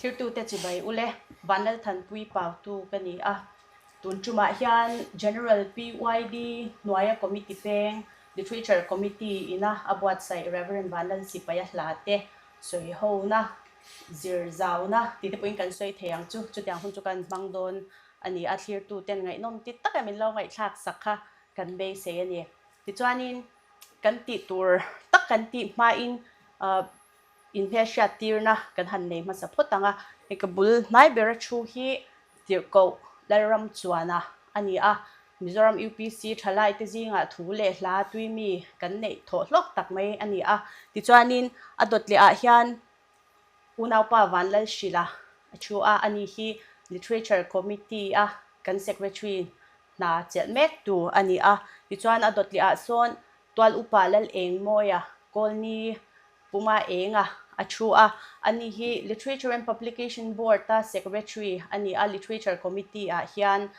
Thirtute chibai ule, Vanlalthanpui Pautu ka ni a. Tun tumah hian General PYD hnuaia Committee peng, Literature Committee ina a buatsaih Rev. Vanlalsipaia hla te sawihona, zir zauna tih te pawhin kan sawi thei ang chu. Chutiang hun chu kan hmang dawn a ni a, thlirtuten ngaihnawm ti taka min lo ngaihthlak sak kha kan beisei a ni. Tichuanin kan tih tur tak kan tih hmain inhmelhriattirna kan han nei hmasa phawt ang a, hei ka bul hnai bera thu hi Tirhkoh Lalram Chuana a ni a, Mizoram UPC thalaite zingah thu leh hla tui mi kan neih thawh hlawk tak mai a ni a. Tichuanin a dawt leh ah hian unaupa Vanlalhrila a thu a, ani hi Literature Committee a kan Secretary hna chelh mek tu a ni a. Tichuan a dawt leh ah sawn Tual upa Lal Engmawia Kawlni Puma Enga a thu a, ani hi Literature and Publication Board a Secretary a ni a, Literature Committee ah hian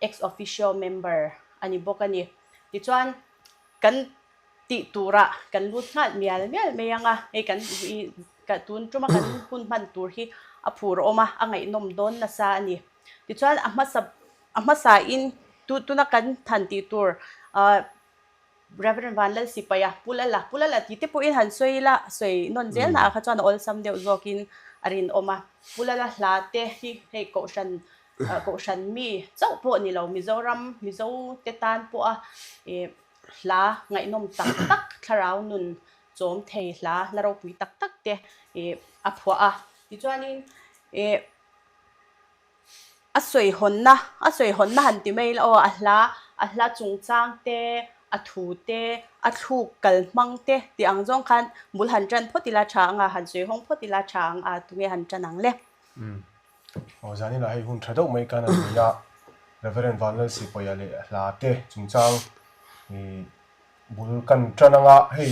Ex Officio Member a ni bawk a ni. Tichuan kan tih turah kan lut nghal mial mial mai ang a, hei kan tun tuma kan hun hman tur hi a phur awm a, a ngaihnawm dawn nasa a ni. Tichuan a hmasa a hmasain tuna kan than tih tur ah Rev. Vanlalsipaia, Pu Lala, Pu Lala tih te pawhin han sawi ila, sawi nawn zel naah kha chuan a awlsam deuh zawkin a rinawm a. Pu Lala hla te hi hei kohhran, kohhran mi chauh pawh ni lo, Mizoram, Mizo te tan pawha hla ngaihnawm tak tak, thlarau nun chawm thei hla, hla ropui tak tak te a phuah a. Tichuanin A sawi hawnna, a sawi hawnna han ti mai ila aw, a hla, a hla chungchang te, a thu te, a thluk kal hmang te tih ang zawng khan bul han tan phawt ila tha ang a, han sawi hawng phawt ila tha ang a, tunge han tan ang le? Umm. Aw, zanin ah hei hun tha deuh mai kan han nei a, Reverend Vanlalsipawia leh hla te chungchang i bul kan tan ang a, hei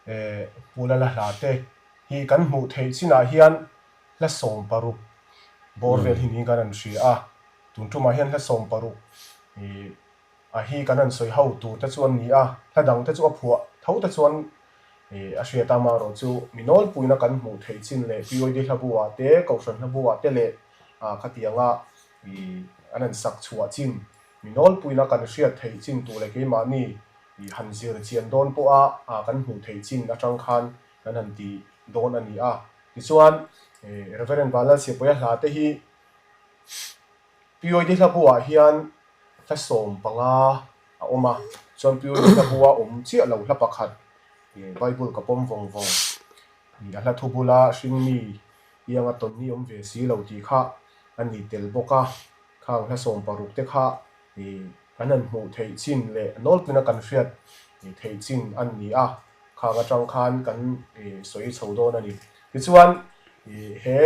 eh Pu Lala hla te hi kan hmuh theih chinah hian Hla 16 bawr vel hi niin kan han hria a, tun tumah hian hla 16 ih a hi kan han sawi ho tur te chu an ni a, hla dang te chu a phuah tho te chuan ih a hriat a, amaherawh chu mi nawlpuina kan hmuh theih chin leh PYD hla bu ah te, Kohhran hla bu ah te leh ah khatianga ih an han sak chhuah chin, mi nawlpuina kan hriat theih chin tur leh keimahni ih han zir chian dawn pawha ah kan hmuh theih chin atang khan kan han ti dawn a ni a. Tichuan, Rev. Vanlalsiapuia hla te hi PYD hla bu ah hian hla 15 a awm a, chuan PYD hla bu a awm chiah lo hla pakhat Bible ka pawm vawng vawng a hla thu bula hringmi ianga tawnni awm ve si lo tih kha a ni tel bawk a, khang hla 16 te kha kan han hmuh theih chin leh nawlpina kan hriat theih chin a ni a. Khang atang khan kan sawi chho dawn a ni. Tichuan, he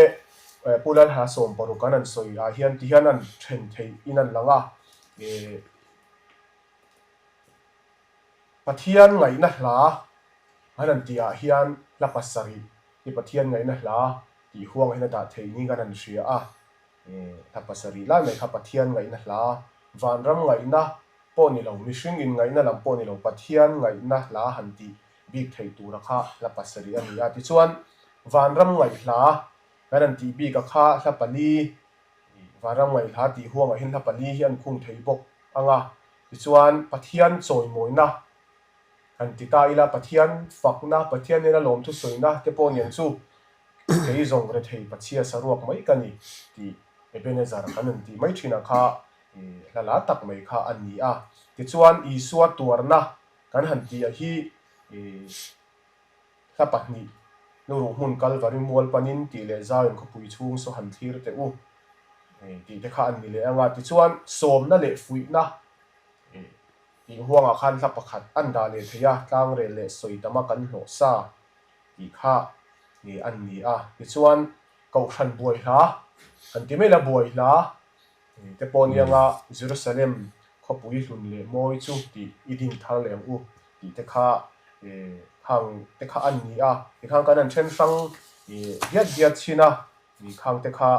Pu Lalha 16 an han sawi ah hian ti hian an then theih in an lang a, Pathian ngaihna hla an han tih ah hian hla pasarih hi Pathian ngaihna hla tih huang hian a dah theih niin kan han hria a. Hla pasarih lai mai kha Pathian ngaihna hla, vanram ngaihna pawh ni lo, mihring inngaihna lam pawh ni lo, Pathian ngaihna hla han tih bik theih tura kha hla pasarih a ni a. Tichuan, vanram ngaih hla kan han tih bik a kha hla pali, vanram ngaih hla tih huangah hian hla pali hi an khung thei bawk ang a. Tichuan, Pathian chawimawina han ti ta ila, Pathian fakna, Pathian nena lawmthu sawina te pawh niang chu Kei zawng rethei pachhia saruak mai ka ni tih Ebenezer kan rawn tih mai thinah kha hla la tak mai kha a ni a. Tichuan Isua tuarna kan han tih ah hi hla pahnih Nuruh hmun Kalvari mual panin tih leh Zion khawpui chhung saw han thlir teh u tih te kha an ni leh ang a. Tichuan sawmna leh fuihna tih huangah khan hla pakhat an dah leh thei a, tlangrel leh sawi tama kan hlawh sa tih kha an ni a. Tichuan, Kohhran buai hla han ti mai la, buai hla te pawh nia Jerusalem khawpui hlun leh mawi chu tih i din thar leh ang u tih te kha khang te kha an ni a. Tikhang kan han then hrang diat diat thin a, khang te kha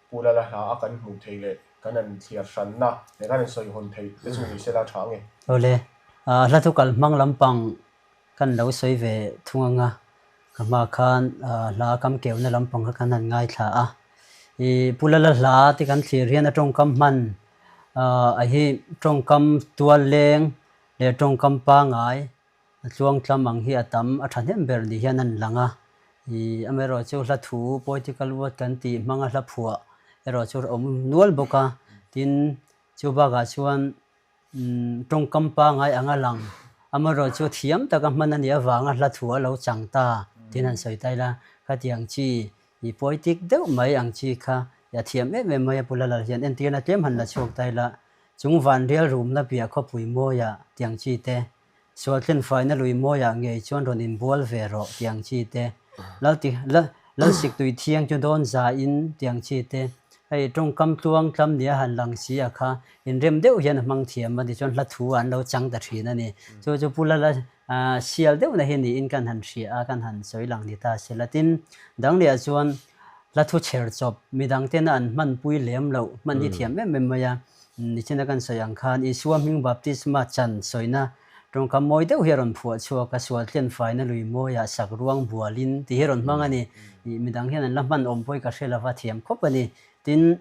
Pu Lala hla a kan hmuh theih leh kan han thliar hranna leh kan han sawi hawn theih te chu ni sela tha ange. Awle, hla thu kal hmang lampang Kan lo sawi ve thung ang a, Ka hma khan hla kam keuhna lampang kha kan han ngaithla a. I Pu Lala hla te kan thlir hian a tawngkam hman a hi tawngkam tual leng leh tawngkam pangai a tluangtlam ang hi a tam a thahnem ber ni hian an lang a. I amaherawhchu hla thu poetical word kan tih hmanga hla phuah erawh chu a awm nual bawk a. Tin, chu bakah chuan Tawngkam pangai anga lang, amaherawhchu thiam taka hman a nih avanga hla thu a lo chang ta tiin han sawi ta ila, khatiang chi i poetic deuh mai ang chi kha a thiam em em mai a Pu Lalal hian entirna tlem han la chhuak ta ila, chung vanrial rumna piah khawpui mawiah tiang chi te, sual thlenfaina lui mawiah ngei chuan rawn inbual ve rawh tiang chi te, Lalti Lalsik tui thiang chu dawn za in tiang chi te, hei tawngkam tluang tlam nia han lang si a kha inrem deuh hian a hmang thiam a tichuan hla thu an lo chang ta thin a ni. Chu chu Pu Lala sial deuhna hi niin kan han hria a, kan han sawi lang ni ta se la. Tin, dang lehah chuan hla thu chher chawp midang tena an hmanpui lem loh hman hi thiam em em mai a. Nichina kan sawi ang khan Isua hming baptisma chan sawina Tawngkam mawi deuh hi a rawn phuah chhuak a, sual tlen faina lui mawiah sak ruang bualin tih hi a rawn hmang a ni. Ih, midang hian an la hman awm pawh hi ka hre lova, thiam khawp a ni. Tin,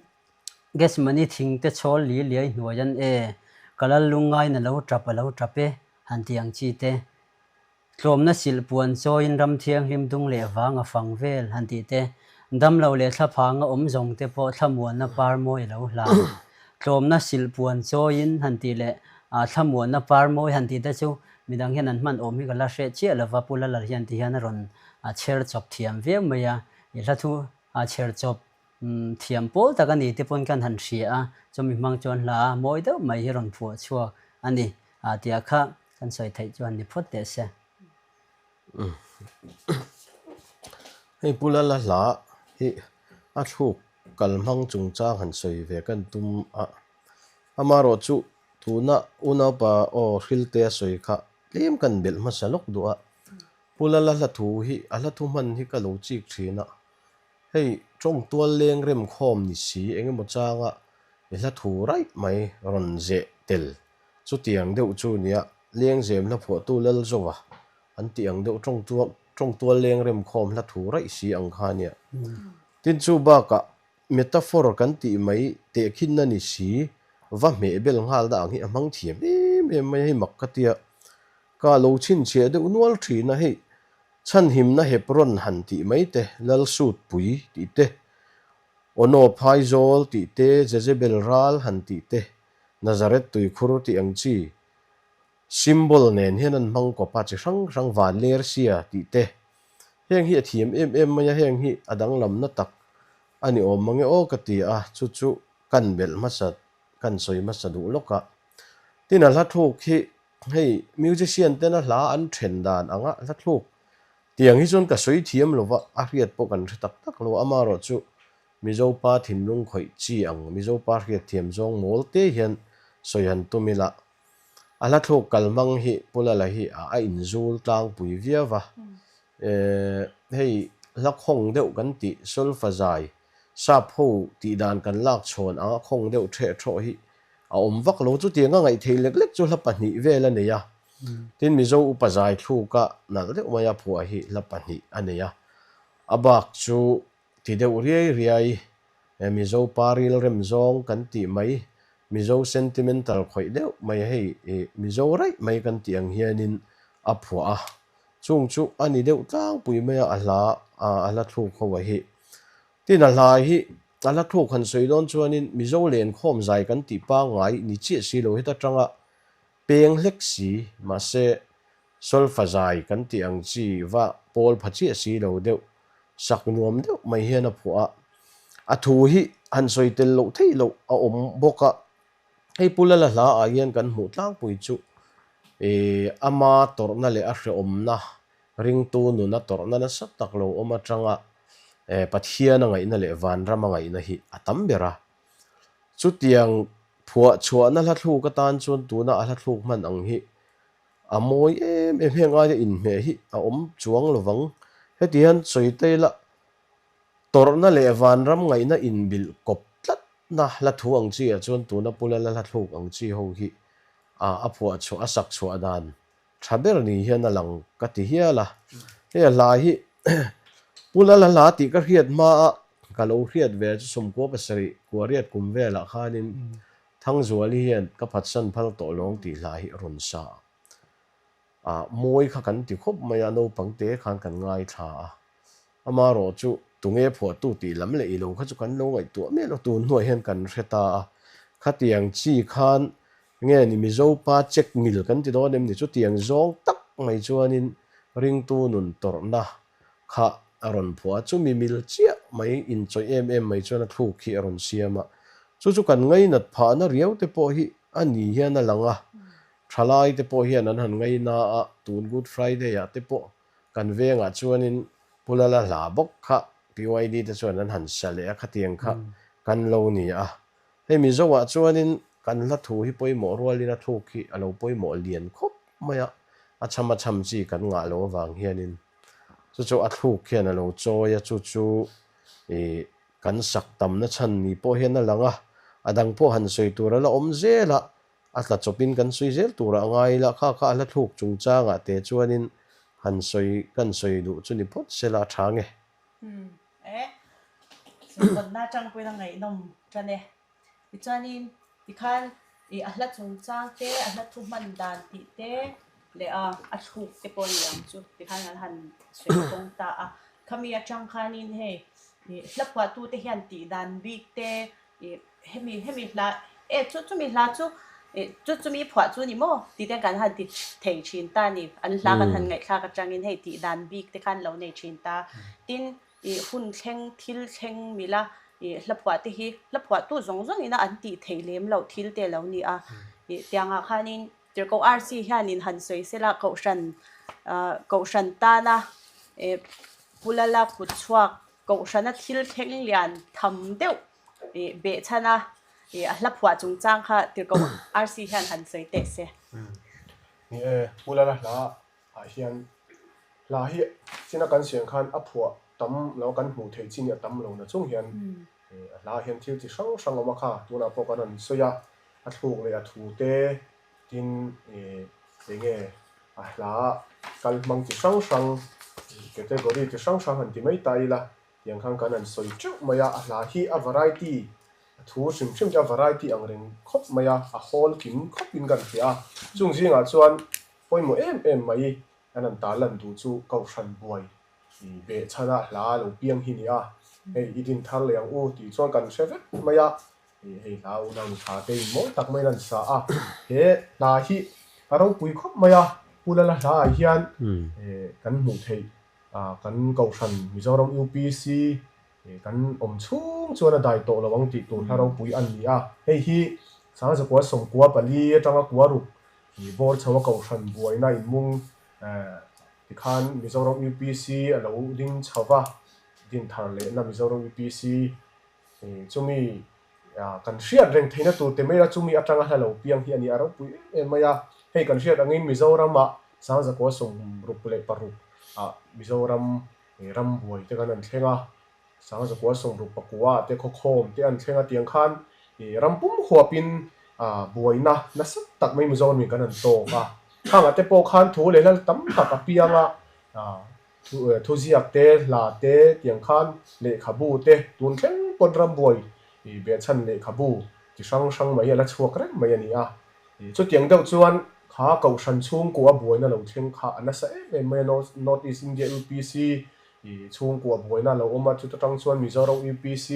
Gethsemane thing te chhawl li liai hnuai an e, ka lal lungngain a lo tap a lo tap e, han ti ang chi te. Tlawmna silh puan chawiin ram thianghlim dung leh vang a fang vel, han tih te. Damlo leh thlaphanga awm zawng te pawh thlamuanna par mawi a lo hlan. Tlawmna silh puan chawiin han tih leh thlamuanna par mawi han tih te chu midang hian an hman awm hi ka la hreh chiah lova Pu Lalal hian ti hian a rawn chher chawp thiam viau mai a, i hla thu chher chawp thiam pawl tak a ni te pawn kan han hria a, chumi hmang chuan hla mawi deuh mai hi rawn phuah chhuak a ni tih ah kha kan sawi theih chuan ni phawt teh se. Hei Pu Lala hla hi a thluk kal hmang chungchang han sawi ve kan tum a, amaherawh chu tuna unaupa aw hrilte a sawi kha tlem kan belh hmasa lawk duh a, Pu Lala hla thu hi a hla thu hman hi ka lo chik thin a, hei tawng tual leng rem khawm ni si eng emaw changa i hla thu raih mai rawn zeh tel chutiang deuh chu nia lengzem hla phuahtu Lalzova an tih ang deuh tawng tual tawng tual leng rem khawm hla thu raih si ang kha nia. Tin chu bakah metaphor kan tih mai tehkhinna ni si va hmeh bel nghal dah ang hi a hmang thiam em em mai a, hei mak ka tia ka lo chhinchhiah deuh nual thin a, hei chhanhimna Hebron han tih mai te, Lalsutpui tih te, Ono Phaizawl tih te, Jezebel ral han tih te, Nazareth tuikhur tih ang chi Symbol nen hian an hmang kawp a, chi hrang hrang van ler sia tih te. Heng hi a thiam em em mai a, heng hi a danglamna tak a ni awm mange aw ka ti a, chu chu kan belh hmasa, kan sawi hmasa duh lawk a. Tin a hla thluk hi hei musician tena hla an then dan anga hla thluk tiang hi chuan ka sawi thiam lo va, a hriat pawh kan hre tak tak lo a, amaherawh chu Mizo pa thinlung khawih chi ang Mizo pa hriat thiam zawng mawl te hian sawi han tum ila. A hla thluk kal hmang hi Pu Lala hi a inzul tlangpui viau va. Hei hla khawng deuh kan tih solfa zai sap ho tih dan kan lak chhawn anga khawng deuh ṭheh ṭhawh hi a awm vak lo. Chutianga ngaihthei lek lek chu hla pahnih vel a nei a. Tin Mizo upa zai thluka nalh deuh maia phuah hi hla pahnih a nei a. A bak chu Ti deuh riai riai, he Mizo pa rilrem zawng kan tih mai, Mizo sentimental khawih deuh mai hei ih Mizo raih mai kan tih ang hianin a phuah a, chung chu a ni deuh tlangpui mai a, a hla a hla thluk ho a hi. Tin a hla hi a hla thluk han sawi dawn chuanin Mizo lenkhawm zai kan tih pangngai ni chiah si lo heta tanga peng hlek si, mahse Solfa zai kan tih ang chi va pawl pha chiah si lo deuh, sak nuam deuh mai hian a phuah a. A thu hi han sawi tel loh theih loh a awm bawk a. Hei Pu Lala hla ah hian kan hmuh tlangpui chu ih ama tawrhna leh a hrehawmna, ringtu nuna tawrhna nasa tak lo awm atanga Pathian a ngaihna leh vanram a ngaihna hi a tam ber a. Chutiang phuah chhuahna hla thluk atan chuan tuna a hla thluk hman ang hi A mawi em em heng aia inhmeh hi a awm chuang lo vang. Heti hian sawi ta ila, tawrhna leh vanram ngaihna inbilh kawp tlatna hla thu ang chi ah chuan tuna Pu Lala hla thluk ang chi ho hi a phuah chhuah, a sak chhuah dan tha ber ni hian a lang ka ti hial a. Hei a hla hi Pu Lala hla tih ka hriat hma a ka lo hriat ve chu sawmkua pasarih kuariat kum velah khanin Thangzuali hian ka phatsan phal tawh lawng tih hla hi a rawn sa a. Ah mawi kha kan ti khawp mai a, naupang te khan kan ngaithla a. Amarawh chu tunge phuahtu tih lam leh ilo kha chu kan lo ngaihtuah miah lo, tun hnuah hian kan hre ta a. Khatiang chi khan nge ni Mizo pa check mil kan ti dawn em ni chutiang zawng tak mai chuanin ringtu nun tawrhna kha a rawn phuah a, chumi mil chiah mai inchawih em em mai chuan a thluk hi a rawn siam a. Chu chu kan ngainat phahna riau te pawh hi a ni hian a lang a, thalai te pawh hian an han ngaina a, tun Good Friday ah te pawh kan vengah chuanin Pu Lala hla bawk kha PYD te chuan an han sa leh a, khatiang kha kan lo ni a. Hei Mizoah chuanin kan hla thu hi pawimawh rualin a thluk hi a lo pawimawh lian khawp mai a, a chham a chham chi kan ngah loh avang hianin chu chu a thluk hian a lo chawi a, chu chu ih kan sak tamna chhan ni pawh hian a lang a, a dang pawh han sawi tur a la awm zel a, a tla chawpin kan sawi zel turah a ngai ila, kha kha a hla thluk chungchangah te chuanin han sawi kan sawi duh chu ni phawt sela a tha nge. Umm e, sumdawnna atang pawhin a ngaihnawm tan e. Tichuanin tikhan ih a hla chungchang te, a hla thu hman dan tih te leh a a thluk te pawh a ni ang chu tikhan an han sawi kawng ta a. Khami atang khanin hei ih hla phuahtu te hian tih dan bik te Ih hemi hemi hla e chu chumi hla chu ih chu chumi phuah chu ni maw tih te kan han ti thei thin ta ni. An hla kan han ngaihthlak atangin hei tih dan bik te khan lo nei thin ta. Tin ih hun thleng thil thleng mila ih hla phuah te hi hla phuah tu zawng zawng ina an tih theih lem loh thil te lo ni a. Ih tiangah khanin Tirhkoh RC hianin han sawi sela Kohhran Kohhran tana ih Pu Lala kut chhuak Kohhrana thil thleng lian tham deuh ih behchhana ih a hla phuah chungchang kha Tirhkoh RC hian han sawi teh se. Ni e, Pu Lala hla ah hian hla hi china kan siam khan a phuah tam lo kan hmuh theih chin hi a tam lo na chung hian a hla ah hian thil chi hrang hrang awm a kha tunah pawh kan rawn sawi a, a thluk leh a thu te tin ih eng nge a hla kal hmang chi hrang hrang category chi hrang hrang han ti mai ta ila tiang khan kan han sawi teuh mai a, a hla hi a variety a thu hrim hrim te a variety ang reng khawp mai a, a hawl kim khawp in kan hria a, chung zingah chuan pawimawh em em mai an han tar lan duh chu Kohhran buai behchhana hla lo piang hi ni a, hei i din thar leh ang u tih chuan kan hre vek mai a, Hei hla unau nu tha te in mawi tak maiin an sa a, he hla hi a ropui khawp mai a, Pu Lala hla ah hian kan hmuh theih kan Kohhran Mizoram UPC kan awm chhung chuan a dai tawh lo ang tih tur hla ropui an ni a, hei hi Sangzakua sawmkua pali atanga kua ruk bawr chho a Kohhran buaina inmung tikhan Mizoram UPC a lo ding chho va, dinthar lehna Mizoram UPC Chumi kan hriat reng theihna tur te mai a, chumi atanga hla lo piang hi a ni a ropui em em mai a. Hei kan hriat angin Mizoramah Sangzakua 66 ah Mizoram rambuai te kan an thleng a, Sangzakua 69 ah te khawkhawm te an thleng a tiang khan ram pum huapin buaina nasa tak mai Mizoramin kan an tawk a. Khangah te pawh khan thu leh hla tam tak a piang a, Thuziak te, hla te tiang khan lehkhabu te tun thleng pawn rambuai behchhan lehkhabu chi hrang hrang mai a la chhuak reng mai a ni a. Chutiang deuh chuan kha Kohhran chhungkua buaina lo thleng kha a nasa em em mai a, North East India UPC chhungkua buaina a lo awm a, chuta tang chuan Mizoram UPC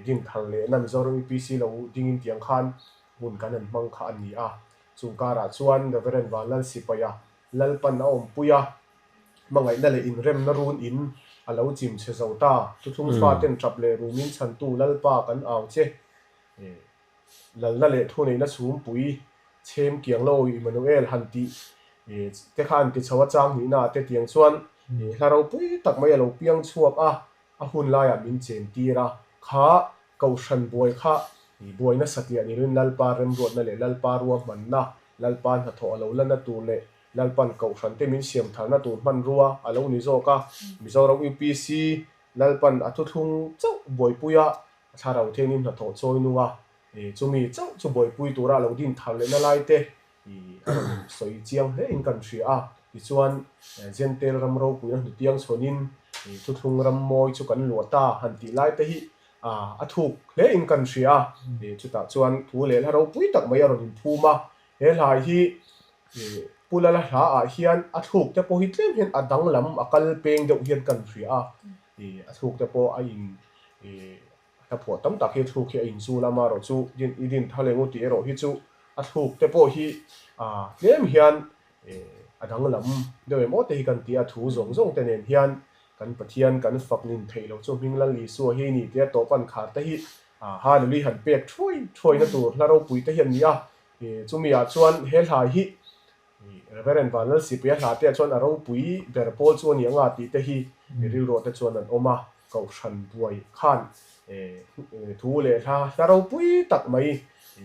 dinthar lehna Mizoram UPC lo dingin tiang khan hun kan han hmang kha a ni a. Chung karah chuan Reverend Vanlal Sipaia Lalpan a awmpui a, hmangaihna leh inremna run in a lo chim chhe zo ta. Thuthlung faten tap leh rumin chhantu Lalpa kan au che. Lalna leh thuneihna chhumpui chhem kiang lo Immanuel han tih te kha an ti chho a chang hnihna ah te tiang chuan hla ropui tak mai a lo piang chhuak a, a hun laiah min chen tir a, kha Kohhran buai kha buaina satliah ni loin Lalpa remruatna leh Lalpa ruahmanna, Lalpa hnathawh a lo lana tur leh Lalpan Kohhran te min siam tharna tur hmanrua a lo ni zawk a. Mizoram UPC Lalpan a thuthlung chauh buaipui a, a thlarau thiangin hnathawh chawi nung a, chumi chauh chu buaipui tura a lo din thar lehna lai te a rawn sawi chiang hle in kan hria a. Tichuan, Jentail ram ropuina hnutiang chhawnin. Thuthlung ram mawi chu kan luah ta han tih lai te hi a thuk hle in kan hria a, chutah chuan thu leh hla ropui tak mai a rawn inphum a, he hla hi Pu Lala hla ah hian a thluk te pawh hi tlem hian a danglam a kal peng deuh hian kan hria a, a thluk te pawh a in hla phuah tam tak hi a thluk hi a inzul a, amaherawh chu i din thal eng u tih erawh hi chu a thluk te pawh hi tlem hian a danglam deuh em aw te hi kan ti a, thu zawng zawng te nen hian kan Pathian kan fak nin theih loh chu hming Lal Isua hi ni tia tawp an khar te hi Hallelujah han pek thuai thuai na tur hla ropui te hi an ni a, chumi ah chuan he hla hi Reverend Vanlalsipuia hla te ah chuan a ropui ber pawl chu a ni anga tih te hi rilruah te chuan an awm a, Kohhran buai khan thu leh hla hla ropui tak mai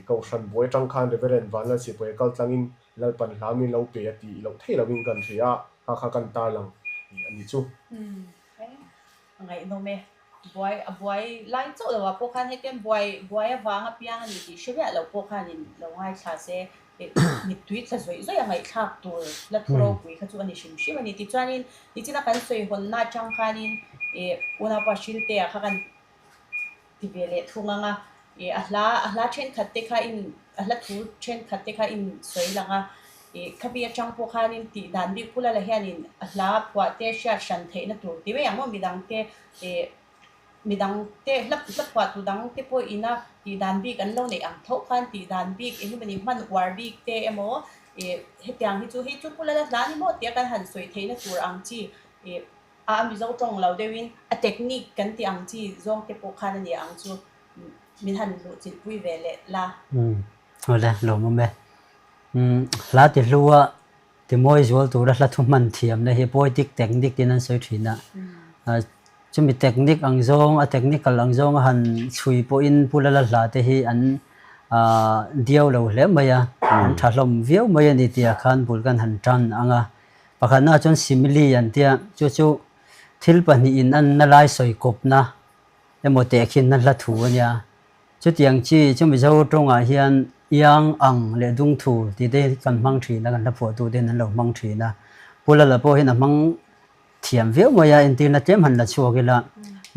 Kohhran buai atang khan Reverend Vanlalsipuia kal tlangin Lalpan hla min lo pe a tih loh theih lohin kan hria a, kha kha kan tarlang a ni chu. Ngaihnawm e. Buai a buai lai chauh lo ah pawh khan hetiang buai buai avang apiang a ni tih hre miah lo pawh khanin lo ngaithla se mittui tla zawih zawih a ngaihthlak tur la thu ropui kha chu a ni hrim hrim a ni. Tichuanin nichina kan sawi hawnna atang khanin ih unaupa Hriltea kha kan ti ve leh thung ang a, ih a hla a hla thenkhat te kha in a hla thu thenkhat te kha in sawi lang a, ih khami atang pawh khanin tih dan bik Pu Lala hianin a hla phuah te hriat hran theihna tur ti mai ang maw midang te ih midang te hla hla phuah tu dang te pawh ina tih dan bik an lo neih ang tho khan tih dan bik eng emawni hman uar bik te emaw ih hetiang hi chu hei chu Pu Lala hla ni maw tia kan han sawi theihna tur ang chi ih A Mizo tawng lo deuhin a technique kan tih ang chi zawng te pawh khan a ni ang chu min han luh chilh pui ve leh la. Umm awle lawmawm e. Umm hla ti hlua ti mawi zual tura hla thu hman thiamna hi poetic technique tiin an sawi thin a. Chumi technique ang zawng a technical ang zawng a han chhui pawhin Pu Lala hla te hi an diau lo hle mai a, an tha hlawm viau mai a ni tih ah khan bul kan han tan ang a. Pakhatna chuan simile an tia, chu chu thil pahnihin an na lai sawi kawpna emaw tehkhinna hla thu a nia. Chutiang chi chu Mizo tawngah hian iang ang leh dung thu tih te kan hmang thin a, kan hla phuahtu ten an lo hmang thin a. Pu Lala pawh hian a hmang thiam viau mai a, entirna tlem han la chhuak ila,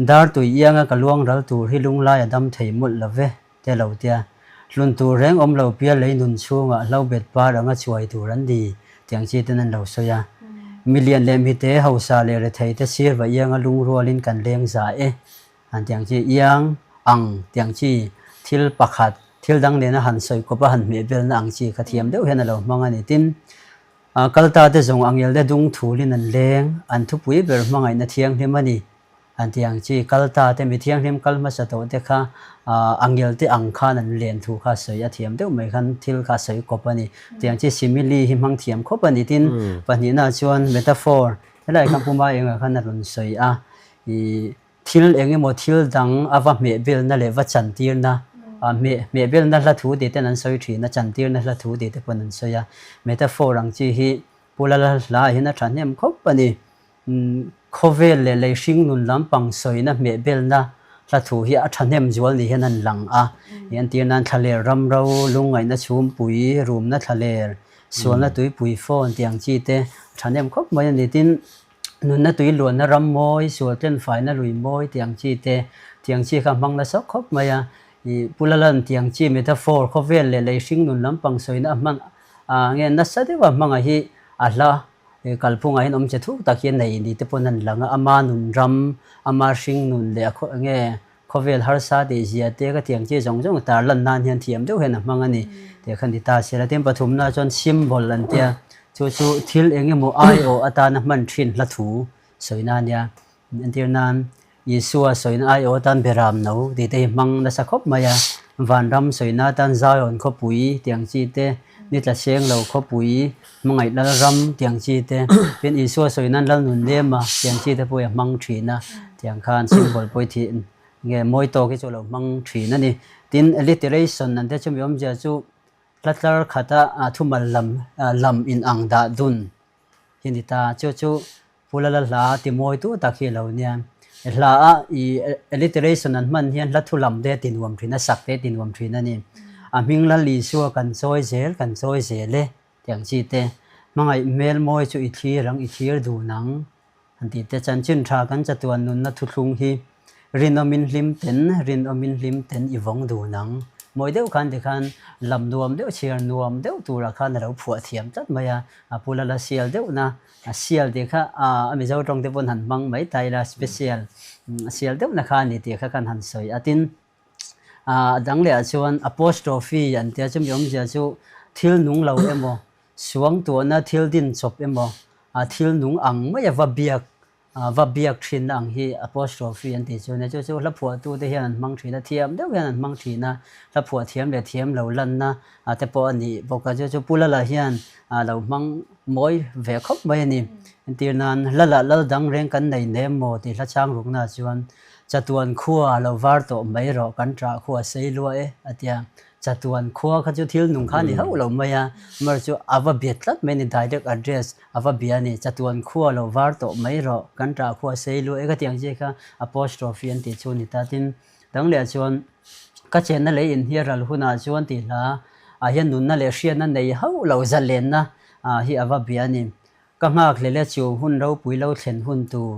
Dar tui ianga ka luang ral tur hi lunglai a dam thei mawlh lo ve. Te lo tia, hlun tur reng awm lo pial lei nun chhungah hlo bet par anga chuai tur an ni tiang chi ten an lo sawi a. Milian leh mite, hausa leh rethei te sir va ianga lungrualin kan leng za e han tiang chi iang ang tiang chi thil pakhat thil dang nena han sawi kawp a han hmeh belna ang chi kha thiam deuh hian a lo hmang a ni. Tin, kalta te zawng angel te dung thulin an leng, an thupui ber hmangaihna thianghlim a ni. An ti ang chi, kal ta te, mi thianghlim kal hmasa tawh te kha a ngel te ang khan an len thu kha sawi a thiam deuh mai khan thil kha sawi kawp a ni. Ti ang chi simile hi hmang thiam khawp a ni. Tin, pahnihna chuan metaphor, helai khan Puma engah khan a rawn sawi a, ih thil eng emaw thil dang a va hmeh belna leh va chantirna, hmeh hmeh belna hla thu tih ten an sawi thin a, chantirna hla thu tih te pawn an sawi a. Metaphor ang chi hi Pu Lala hla ah hian a thahnem khawp a ni. Khawvel leh lei hring nun lampang sawina hmeh belna hla thu hi a thahnem zual ni hian an lang a. I entir nan thlaler ramro, lungngaihna chhumpui, rumna thlaler, sualna tuipui phone tih ang chi te a thahnem khawp mai a ni. Tin, nunna tui luanna ram mawi, sual tlenfaina lui mawi tih ang chi te, tih ang chi kha a hmang nasa khawp mai a. I Pu Lalan tih ang chi metaphor khawvel leh lei hring nun lampang sawina a hman a nge nasa deuha hmanga hi a hla Kalphungah hian awmche thuk tak hi a nei ni te pawn an lang a, ama nun ram, ama hring nun leh a khaw enge khawvel harsa tih zia te ka tiang chi zawng zawng tar lan nan hian thiam deuh hian a hmang a ni tih kha ni ta sia la. Tin pathumna chuan symbol an tia, chu chu thil eng emaw aiawh atana hman thin hla thu sawina a nia. Entir nan Isua sawina aiawh atan Beram no tih te hi hmang nasa khawp mai a, Vanram sawina atan Zion khawpui tih ang chi te, ni tla seng lo khawpui, hmangaih Lalram tih ang chi te, tin Isua sawina Lalnun lema tih ang chi te pawh hi a hmang thin a, tiang khan symbol pawh hi thih nge mawi tawk hi chu a lo hmang thin a ni. Tin, alliteration an te chumi awmzia chu hla tlar khata thumal lam lam inang dah dun hi a ni ta, chu chu Pu Lala hla ti mawi tu tak hi a lo nia. Hla a i alliteration an hman hian hla thu lam te a ti nuam thin a, sak te a ti nuam thin a ni. A hming Lal Isua kan chawi zel, kan chawi zel e tih ang chi te. Hmangaih hmel mawi chu i thlir ang, i thlir dun ang. Han tih te chanchin tha kan chatuan nunna thuthlung hi rinawmin hlim ten, rinawmin hlim ten i vawng dun ang. Mawi deuh khan tikhan lam nuam deuh, chhiar nuam deuh turah khan a lo phuah thiam tlat mai a, a pu lala sial deuhna a sial tih kha a Mizo tawng te pawn han hmang mai ta ila special sial deuhna kha a ni tih kha kan han sawi a tin a dang leh ah chuan apostrophe an tia chumi awmzia chu thil nung lo emaw suangtuahna thil din chawp emaw a thil nung ang mai a va biak va biak thin ang hi apostrophe an tih chu a ni. Chu chu hla phuahtute hian an hmang thin a, thiam deuh hian an hmang thin a, hla phuah thiam leh thiam lo lanna te pawh a nih bawk a. Chu chu Pu Lala hian a lo hmang mawi ve khawp mai a ni. Entir nan, Lala lal dang reng kan nei nem maw tih hla chang ruknaah chuan chatuan khua a lo var tawh mai rawh kan ṭah khua sei lua e a ti a. Chatuan khua kha chu thil nung kha a ni hauh lo mai a, amaherawhchu chu a va bia tlat mai a ni, direct address a va bia a ni. Chatuan khua lo var tawh mai rawh, kan ṭah khua sei lu e ka tih ang chi kha apostrophe an tih chu a ni ta. Tin, dang leh chuan ka chenna lei inhnial ral hunah chuan tih hla ah hian nunna leh hriatna nei hauh lo zalenna hi a va bia a ni. Ka nghak hlel e chu hun ropui lo thlen hun tur,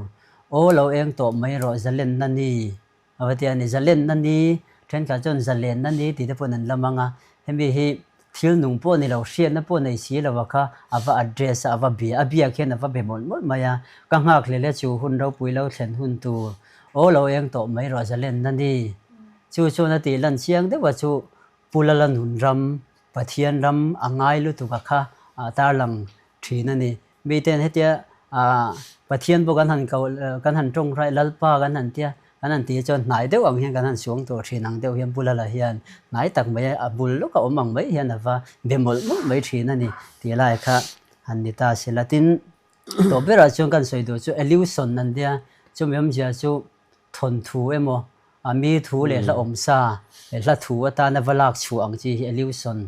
aw lo eng tawh mai rawh zalenna ni. A va ti a ni, zalenna ni, thenkhat chuan zalenna ni tih te pawhin an la mang a, hemi hi thil nung pawh ni lo, hriatna pawh nei si lo a kha a va address a, a va bia, a biak hian a va be mawlh mawlh mai a, ka nghak hlel e chu hun ropui lo thlen hun tur, aw lo eng tawh mai rawh zalenna ni. Chu chuan a tih lan chiang deuh a chu Pu Lala nun ram, Pathian ram a ngai lutuk a kha tarlang thin a ni. Miten hetia Pathian pawh kan han ko kan han tawng hraih Lalpa kan han tia kan han tih chuan hnai deuh ang hian kan han suang tawh thin ang deuh hian Pu Lala hian hnai tak mai a bul lawk a awm ang mai hian a va be mawlh mawlh mai thin a ni tih lai kha han ni ta se la. Tin, tawh berah chuan kan sawi duh chu Eliuson an tia chumi awmzia chu thawnthu emaw a mi thu leh hla awmsa leh hla thu atana va lak chhuah ang chi hi Eliuson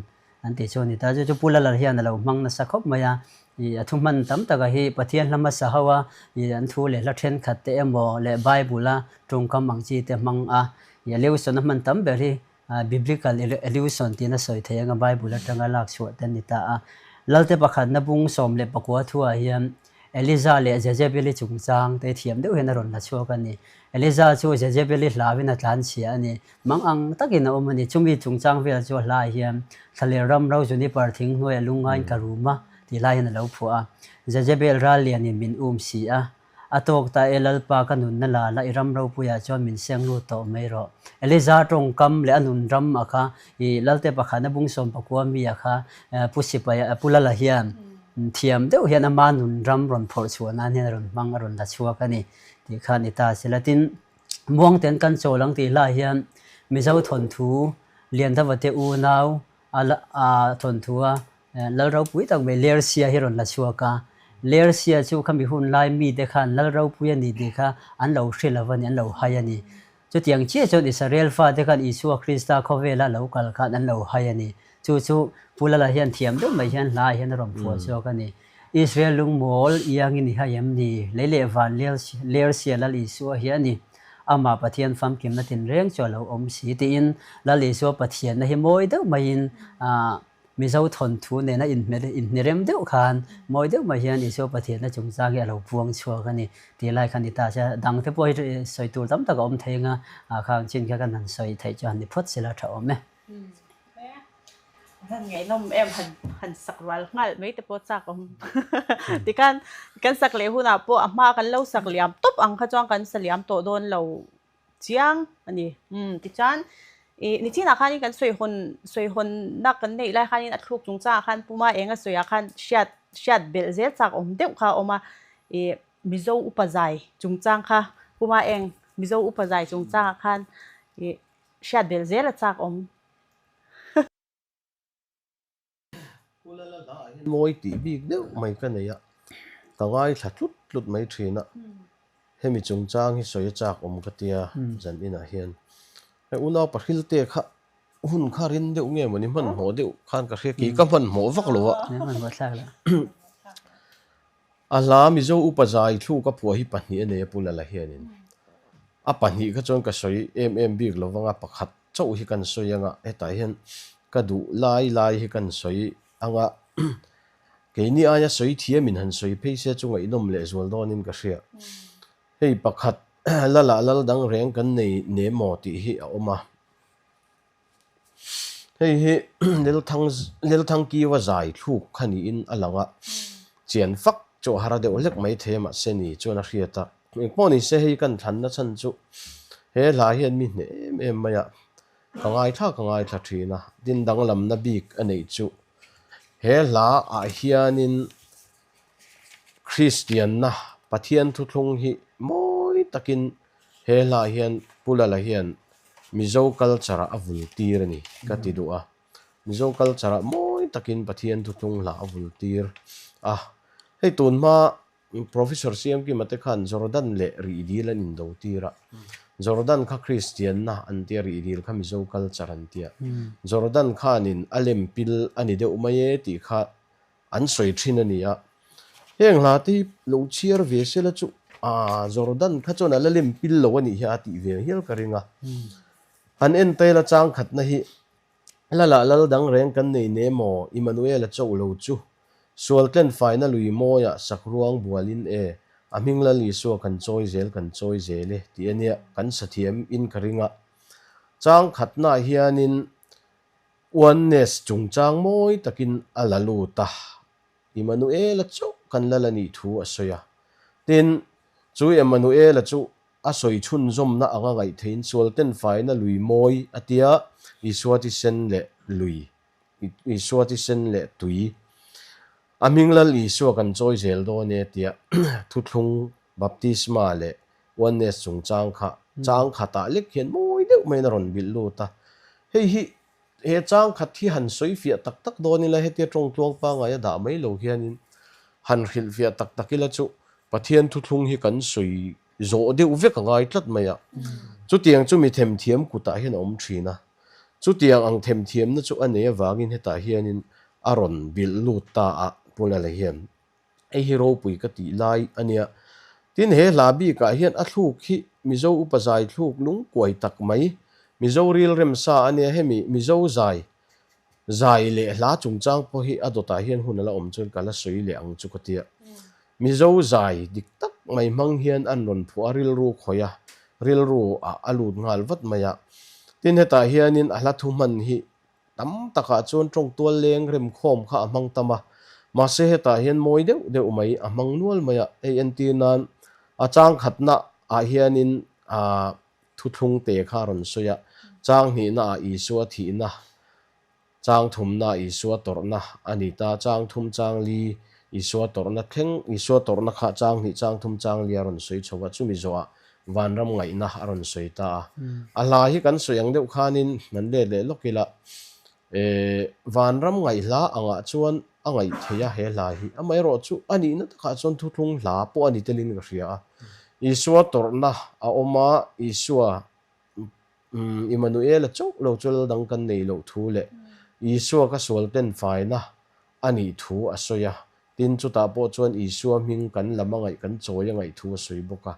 An tih chu a ni ta. Chu chu Pu Lalal hian a lo hmang nasa khawp mai a. Ih a thu hman tam taka hi Pathian hla hmasa ho a, ih an thu leh hla thenkhat te emaw leh Bible a tawngkam ang chi te hmang a. Ih allusion a hman tam ber hi Biblical allusion tiin a sawi thei anga Bible atanga lak chhuah te an ni ta a. Lalte pakhatna bung 14 thuah hian Eliza leh Jezebeli chungchang te thiam deuh hian a rawn la chhuak a ni. Eliza chu Jezebeli hlauin a tlanchhia a ni. Mang ang takin a awm a ni. Chumi chungchang vel chu a hlaiah hian Thlaler ram ro juniper thing hnuaiah lungngaiin ka rum a tih lai hian a lo phuah a. Jezebel ral lianin min um si a. A tawk ta e Lalpa ka nunna la la i ram ropuiah chuan min seng lut tawh mai rawh. Eliza tawngkam leh a nun ram a kha i Lalte pakhatna bung 19 mi a kha Pu Sipai Pu Lala hian thiam deuh hian ama nun ram rawn phawrh chhuah nan hian a rawn hmang a rawn la chhuak a ni tih kha a ni ta se la. Tin, Muangten kan chawl ang tih hlai hian Mizo thawnthu Liandavate unau a thawnthu a Lal ropui tak mai Lersia hi rawn la chhuak a. Lersia chu khami hun lai mite khan Lal ropui a ni tih kha an lo hre lo a ni, an lo hai a ni. Chutiang chiah chuan Israel fate khan Isua Krista khawvela lo kal khan an lo hai a ni. Chu chu Pu Lala hian thiam deuh mai hian hlaiah hian a rawn phuah chhuak a ni. Israel lungmawl iangin i hai em ni? Lei leh van Lersia Lal Isua hi a ni. Amah Pathian famkimna tinreng chu a lo awm si tiin Lal Isua Pathianna hi mawi deuh maiin Mizo thawnthu nena inhnerem deuh khan mawi deuh mai hian Isua Pathianna chungchang hi a lo puang chhuak a ni tih lai kha a ni ta che. Dangte pawh hi sawi tur tam tak a awm thei anga khang chin kha kan han sawi theih chu han ni phawt sela tha awm e. Han ngaihnawm em han han sak rual nghal mai te pawh chak awm tikhan kan sak leh hunah pawh a hma kan lo sak liam tawp ang kha chuan kan sa liam tawh dawn lo chiang a ni umm tichuan ih nichinah khanin kan sawi hawn sawi hawnna kan neih lai khanin a thluk chungchangah khan puma eng a sawiah khan hriat hriat belh zel chak awm deuh kha a awm a ih Mizo upa zai chungchang kha puma eng Mizo upa zai chungchangah khan ih hriat belh zel a chak awm. Kulala dah ah hian mawi tih bik deuh mai ka nei a, ka ngaithla tlut tlut mai thin a, hemi chungchang hi sawi a chak awm ka tia zan inah hian hei unau pahril te kha hun kha rin deuh nge mawni hmanhmawh deuh khan ka hria kei ka hmanhmawh vak lo a. A hla Mizo upa zai thluk a phuah hi pahnih a nei a Pu Lala hianin a pahnih kha chuan ka sawi em em bik lo vang a, pakhat chauh hi kan sawi anga hetah hian ka duh lai lai hi kan sawi anga. Keini aia sawi thiamin han sawi phei se chu ngaihnawm lehzual dawnin ka hria. Hei pakhat Lala lal dang reng kan nei nem maw tih hi a awm a. Hei hi Lelthang Lelthangkiua zai thluk kha niin a lang a, chian fak chu a har deuh hlek mai thei a mahse ni chuan a hriat a. Engpawh ni se hei kan thlanna chhan chu he hla hian mi hneh em em mai a, ka ngaithla ka ngaithla thin a, tin danglamna bik a neih chu he hla ah hianin Kristianna Pathian thuthlung hi mawi takin he hla hian Pu Lala hian Mizo culture ah a vul tir a ni ka ti duh a. Mizo culture ah mawi takin Pathian thuthlung hla a vul tir a. Hei tun hma Professor Siamkima te khan Jordan leh Rihdil an indo tir a. Jordan kha Kristianna an tia Rihdil kha Mizo culture an tia. Jordan khanin a lem pil a ni deuh mai e tih kha An sawi thin a ni a, heng hla te hi lo chhiar ve sela chu aa Jordan kha chuan a la lem pil lo a nih hi a tih ve hial ka ring a. Han en taila chang khatna hi Lala lal dang reng kan nei ne maw Immanuela choh lo chu sual tlen faina lui mawiah sakruang bualin e a hming Lal Isua kan chawi zel kan chawi zel e tih a nia kan sathiam in ka ring a. Chang khatnaah hianin Oneness chungchang mawi takin a la lut a, Immanuela chauh kan lal a nih thu a sawi a. Tin, chu Emmanuela chu a sawi chhunzawmna anga ngaihtheiin sualten faina lui mawi a tia, Isua thisen leh lui, Isua thisen leh tui, a hming Lal Isua kan chawi zel dawn e tia thuthlung baptisma leh Oneness chungchang kha chang khatah lek hian mawi deuh maiin a rawn bilh lut a. Hei hi he chang khat hi han sawi fiah tak tak dawn ila hetia tawng tluang pangai a dah mai lo hianin han hrilh fiah tak tak ila chu Pathian thuthlung hi kan sawi zawh deuh vek a ngai tlat mai a. Chutiang chu mi themthiam kutah hian a awm thin a. Chutiang ang themthiamna chu a nei avangin hetah hianin a rawn bilh lut ta a Pu Lala hian. Hei hi ropui ka tih lai a nia. Tin, he hla bikah hian a thluk hi Mizo upa zai thluk lungkuai tak mai, Mizo ril remsa a nia. Hemi Mizo zai, zai leh hla chungchang pawh hi a dawtah hian hun a la awm chuan ka la sawi leh ang chu ka tia. Mizo zai dik tak mai hmang hian an rawn phuah a, rilru khawih a, rilru ah a lut nghal vat mai a. Tin, hetah hianin a hla thu hman hi Tam takah chuan tawngtual leng remkhawm kha a hmang tam a, mahse hetah hian mawi deuh deuh mai a hmang nual mai a, hei entir nan a chang khatna ah hianin ah thuthlung te kha a rawn sawi a, chang hnihna ah Isua thihna, chang thumna ah Isua tawrhna a ni ta, chang thum chang li Isua tawrhna thleng Isua tawrhna kha chang hnih chang thum chang li a rawn sawi chho a, chumi zawhah Vanram ngaihna a rawn sawi ta a. A hla hi kan sawi ang deuh khanin han let leh lawk ila, Vanram ngaih hla angah chuan a ngaih theih a he hla hi. Amaherawh chu a nihna takah chuan thuthlung hla pawh a ni telin ka hria a. Isua tawrhna a awm a, Isua Immanuela chauh lo chu lal dang kan nei loh thu leh Isua ka sual ten faina a nih thu a sawi a. Tin, chutah pawh chuan Isua hming kan lam a ngaih, kan chawi a ngaih thu a sawi bawk a.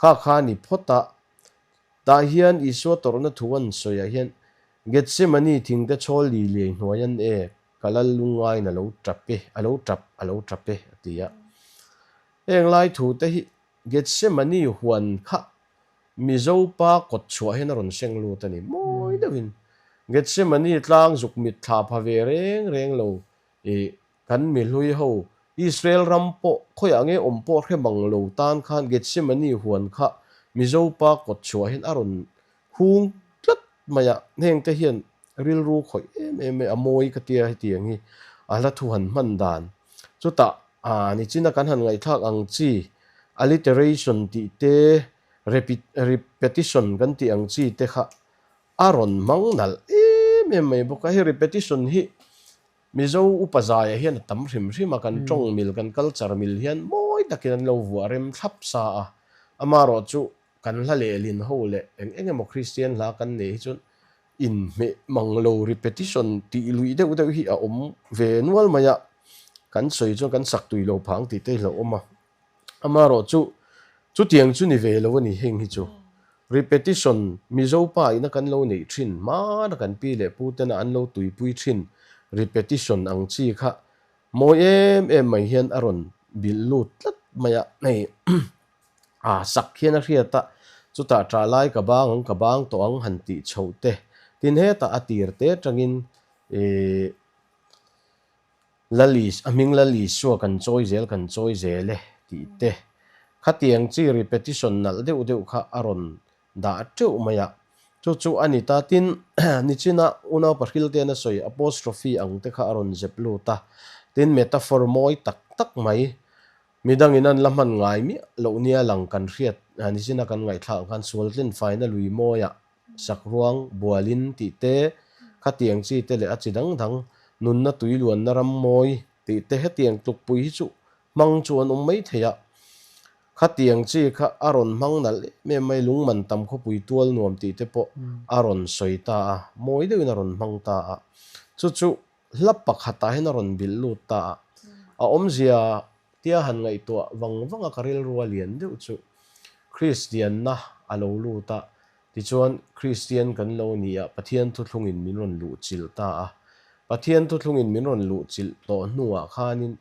Kha kha ni phawt a, tah hian Isua tawrhna thu an sawiah hian Gethsemane thingte chhawl li liai hnuai an e, ka lal lungngaiin a lo tap e, a lo tap, a lo tap e, a ti a. Heng lai thu te hi Gethsemane huan kha Mizo pa kawt chhuah hian a rawn seng lut a ni. Mawi deuhin Gethsemane tlang zuk mit thla pha ve reng reng lo i Kan mi hlui ho, Israel ram pawh khawiah nge awm pawh hre mang lo tan khan Gethsemane huan kha Mizo pa kawt chhuah hian a rawn hung tlat mai a, heng te hian rilru khawih em em mai a mawi ka tia hetiang hi a hla thu han hman dan. Chutah aa nichina kan han ngaihthlak ang chi alliteration tih te repetition kan tih ang chi te kha a rawn hmang nalh em em mai bawk a, hei repetition hi Mizo upa zaiah hian a tam hrim hrim a, kan tawng mil, kan culture mil hian mawi takin an lo vuah rem thlap sa a. Amaherawh chu kan hla lehlin ho leh eng eng emaw Kristian hla kan neih hi chuan inhmeh mang lo repetition tih luih deuh deuh hi a awm ve nual mai a, kan sawi chuan kan sak tui lo phang tih te hi lo awm a. Amaherawh chu chutiang chu ni ve lo a ni heng hi chu. Repetition Mizo pa ina kan lo neih thin hmana kan pi leh pu tena an lo tuipui thin repetition ang chi kha. Mawi em em mai hian a rawn bilh lut tlat mai a, hei a sak hian a hriat a, chutah ṭah lai ka bang ang ka bang tawh ang han tih chhoh te, tin hetah a tir te atangin ih Lal Is, a hming Lal Isua kan chawi zel kan chawi zel e tih te, khatiang chi repetition nalh deuh deuh kha a rawn dah teuh mai a, chu chu a ni ta. Tin, nichina unau Pahrilte'n a sawi apostrophe ang te kha a rawn zep lut a, tin metaphor mawi tak tak mai, midangin an la hman ngai miah loh nia lang kan hriat, nichina kan ngaihthlak ang khan sual tlin faina lui mawiah sakruang, bualin tih te, khatiang chi te leh a chi dang dang, nunna tui luanna ram mawi tih te hetiang tlukpui hi chu hmang chu an awm mai thei a. Khatiang chi kha a rawn hmang nalh em em mai, lungman tam khawpui tual nuam tih te pawh a rawn sawi ta a, mawi deuhin a rawn hmang ta a. Chu chu hla pakhatah hian a rawn bilh lut ta a. A awmzia tia han ngaihtuah vang vang a ka rilru a lian deuh chu Kristianna a lo lut a, tichuan Kristian kan lo ni a, Pathian thuthlungin min rawn luhchilh ta a. Pathian thuthlungin min rawn luhchilh tawh hnuah khanin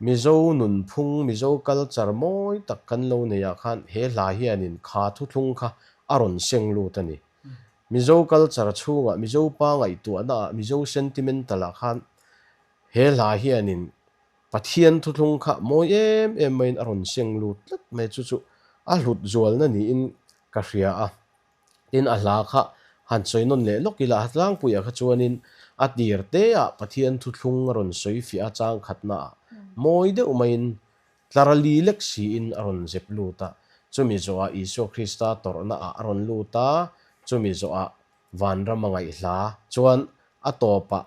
Mizo nunphung, Mizo culture mawi tak kan lo neihah khan he hla hianin kha thuthlung kha a rawn seng lut a ni. Mizo culture chhungah, Mizo pa ngaihtuahnaah, Mizo sentimental-ah khan he hla hianin Pathian thuthlung kha mawi em em maiin a rawn seng lut tlat mai chu chu a hlut zualna niin ka hria a. Tin, a hla kha han sawi nawn leh lawk ila, a tlangpuiah kha chuanin a tir teah Pathian thuthlung a rawn sawi fiah a, chang khatnaah mawi deuh maiin tlar li lek siin a rawn zep lut a, chumi zawhah Isua Krista tawrhnaah a rawn lut a, chumi zawhah vanram a ngaihhla chuan a tawpah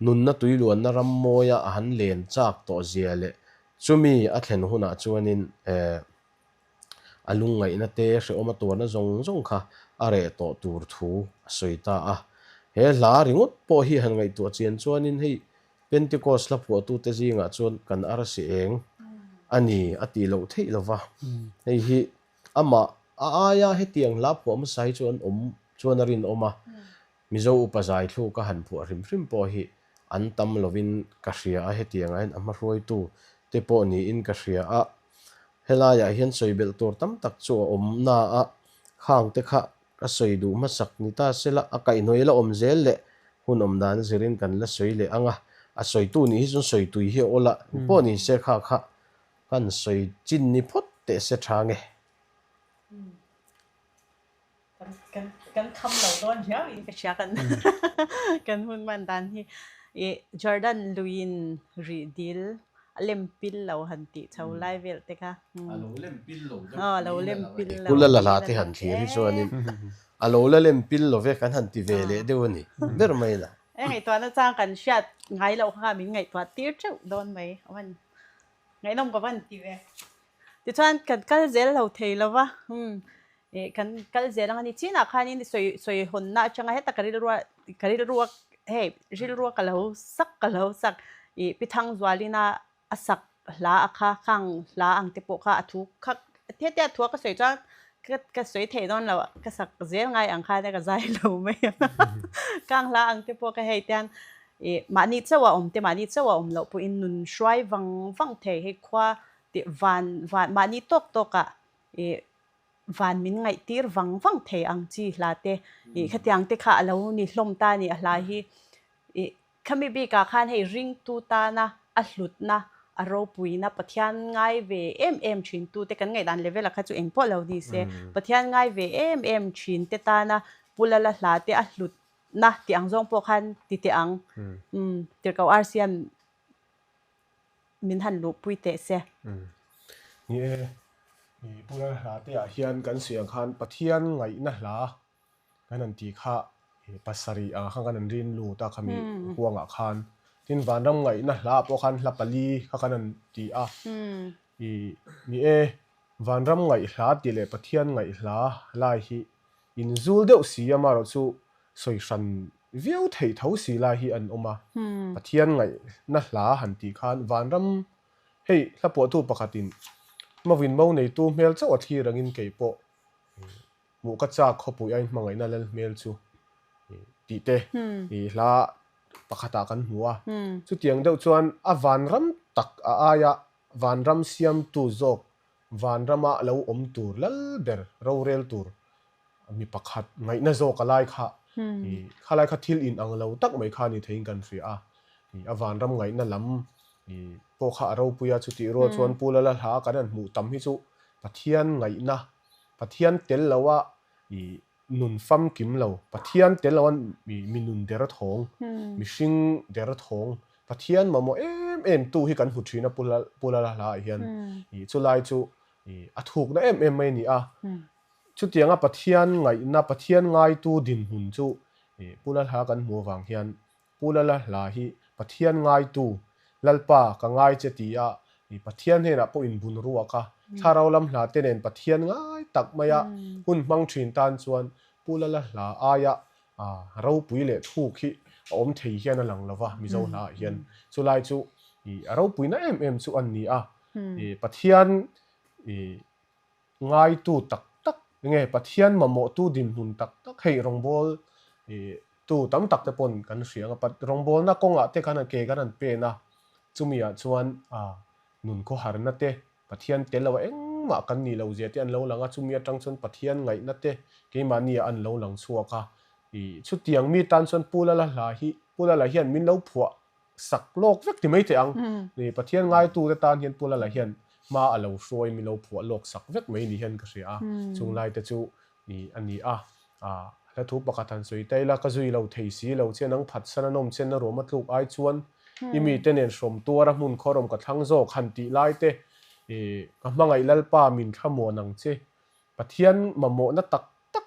nunna tuiluanna ram mawia a han len chak tawh zia leh chumi a thlen hunah chuanin eh A lungngaihna te, hrehawm a tuarna zawng zawng kha a reh tawh tur thu a sawi ta a. He hla ringawt pawh hi han ngaihtuah chian chuanin hei Pentecost hla phuahtute zingah chuan kan arsi eng a ni a tih loh theih lo va. Hei hi amah a aia hetiang hla phuah hmasa hi chu an awm chuan a rinawm a. Mizo upa zai thluk a han phuah hrim hrim pawh hi an tam lovin ka hria a, hetiangah hian a hmahruaitu te pawh niin ka hria a, helaiah hian sawi belh tur tam tak chu a awm na a, khang te kha ka sawi duh hmasak ni ta sela a kaihhnawih la awm zel leh hun awm dan zirin kan la sawi leh ang a, a sawitu nih hi chuan sawi tui hi a awl a, engpawh ni se kha kha kan sawi chin ni phawt teh se tha nge. Kan kan kham lo dawn riau in ka hria kan kan hun man dan hi i Jordan luiin rih dil a lem pil lo han tih chho lai vel te kha. A lo lem pil lo deuh a lo lem pil lo. Pu Lala hla te han thlir hi chuanin a lo la lem pil lo ve kan han ti ve leh deuh a ni ber mai la. E ngaihtuahna chang kan hriat ngai loh kha min ngaihtuah tir teuh dawn mai a van ngaihnawm ka van ti ve. Tichuan kan kal zel lo thei lo va, umm ih kan kal zel ang a ni. Chinah khanin sawi sawi hawnna atanga heta ka rilrua ka rilrua hei rilrua ka lo sak ka lo sak ih Pi Thangzualina a sak hla a kha khang hla ang te pawh kha a thu kha hetia thua ka sawi chuan ka ka sawi thei dawn lo ka sak zel ngai ang khan ka zai lo mai ang khang hla ang te pawh kha hei tian ih mahni chauh a awm te mahni chauh a awm loh pawhin nun hruai vang vang thei hei khua Tih van van mahni tawk tawkah ih van min ngaihtir vang vang thei ang chi hla te ih khatiang te kha a lo ni hlawm ta a ni a hla hi ih khami bikah khan hei ringtu tana a hlutna a ropuina Pathian ngai ve em em thin tu te kan ngaihdan level ah kha chu engpawh lo ni se Pathian ngai ve em em thin te tana Pu Lala hla te a hlutna tih ang zawng pawh khan ti teh ang umm Tirhkoh Arsian min han luhpui teh se. Ni e, i Pu Lalhla te ah hian kan sawi ang khan Pathian ngaihna hla kan han tih kha pasarih ang khan kan han rin lut a khami huangah khan. Tin Vanram ngaihna hla ah pawh khan hla pali kha kan han ti a. I ni e, Vanram ngaih hla tih leh Pathian ngaih hla lai hi Inzul deuh si amaherawh chu sawi hran viau theih tho si lai hi an awm a. Pathian ngaihna hla han tih khan vanram hei hla puahtu pakhatin Mawin mo neitu hmel chauh a thlir angin kei pawh hmuh ka chak khawpui a inhmangaihna lal hmel chu tih te i hla. pakhatah kan hmu a. Chutiang deuh chuan a vanram tak a aia vanram siamtu zawk vanrama lo awm tur lal ber rorel tur mi pakhat ngaihna zawk a lai kha kha lai kha thil in ang lo tak mai kha a ni theiin kan hria a. A vanram ngaihna lam pawh kha a ropui a, chutih rual chuan Pu Lala hla kan han hmuh tam hi chu Pathian ngaihna, Pathian tel loa nun famkim lo, Pathian tel loa mi nun der thawng, mihring der thawng, Pathian mamawh em em tu hi kan hmu thin a Pu Lala hla ah hian. Chulai chu a thukna em em mai a ni a. Chutianga Pathian ngaihna, Pathian ngaitu dinhmun chu Pu Lala hla kan hmuh avang hian Pu Lala hla hi Pathian ngaitu, Lalpa ka ngai che ti a, Pathian hnenah pawh inbun ruak a, thlarau lam hla te nen Pathian ngai tak maia hun hmang thin tan chuan Pu Lala hla aia ropui leh thuk hi a awm thei hian a lang lova Mizo hla ah hian. Chulai chu a ropuina em em chu an ni a, Pathian ngaitu tak tak nge Pathian mamawhtu dinhmun tak tak hei rawngbâwl tu tam tak te pawn kan hria ang a, rawngbâwlna kawngah te khan ke kan han pen a, chumi ah chuan nun khawharna te Pathian tel lo a engmah kan nih loh zia te an lo lang a, chumi atang chuan Pathian ngaihna te keimahni ah an lo lang chhuak a, chutiang mi tan chuan Pu Lala hla hi Pu Lala hian min lo phuah sak lawk vek ti mai teh ang. Ni Pathian ngaitute tan hian Pu Lala hian hma a lo hruai min lo phuah lawk sak vek mai ni hian ka hria a. Chung lai te chu ni a ni a. Hla thu pakhat han sawi ta ila, ka zui lo thei si lo che, nang phatsan a nawm chen a ruam a tluk ai chuan i mite nen hrawm tuar a hmun khawrawm ka thlang zawk han tih lai te ka hmangaih Lalpa min thlamuan ang che. Pathian mamawhna tak tak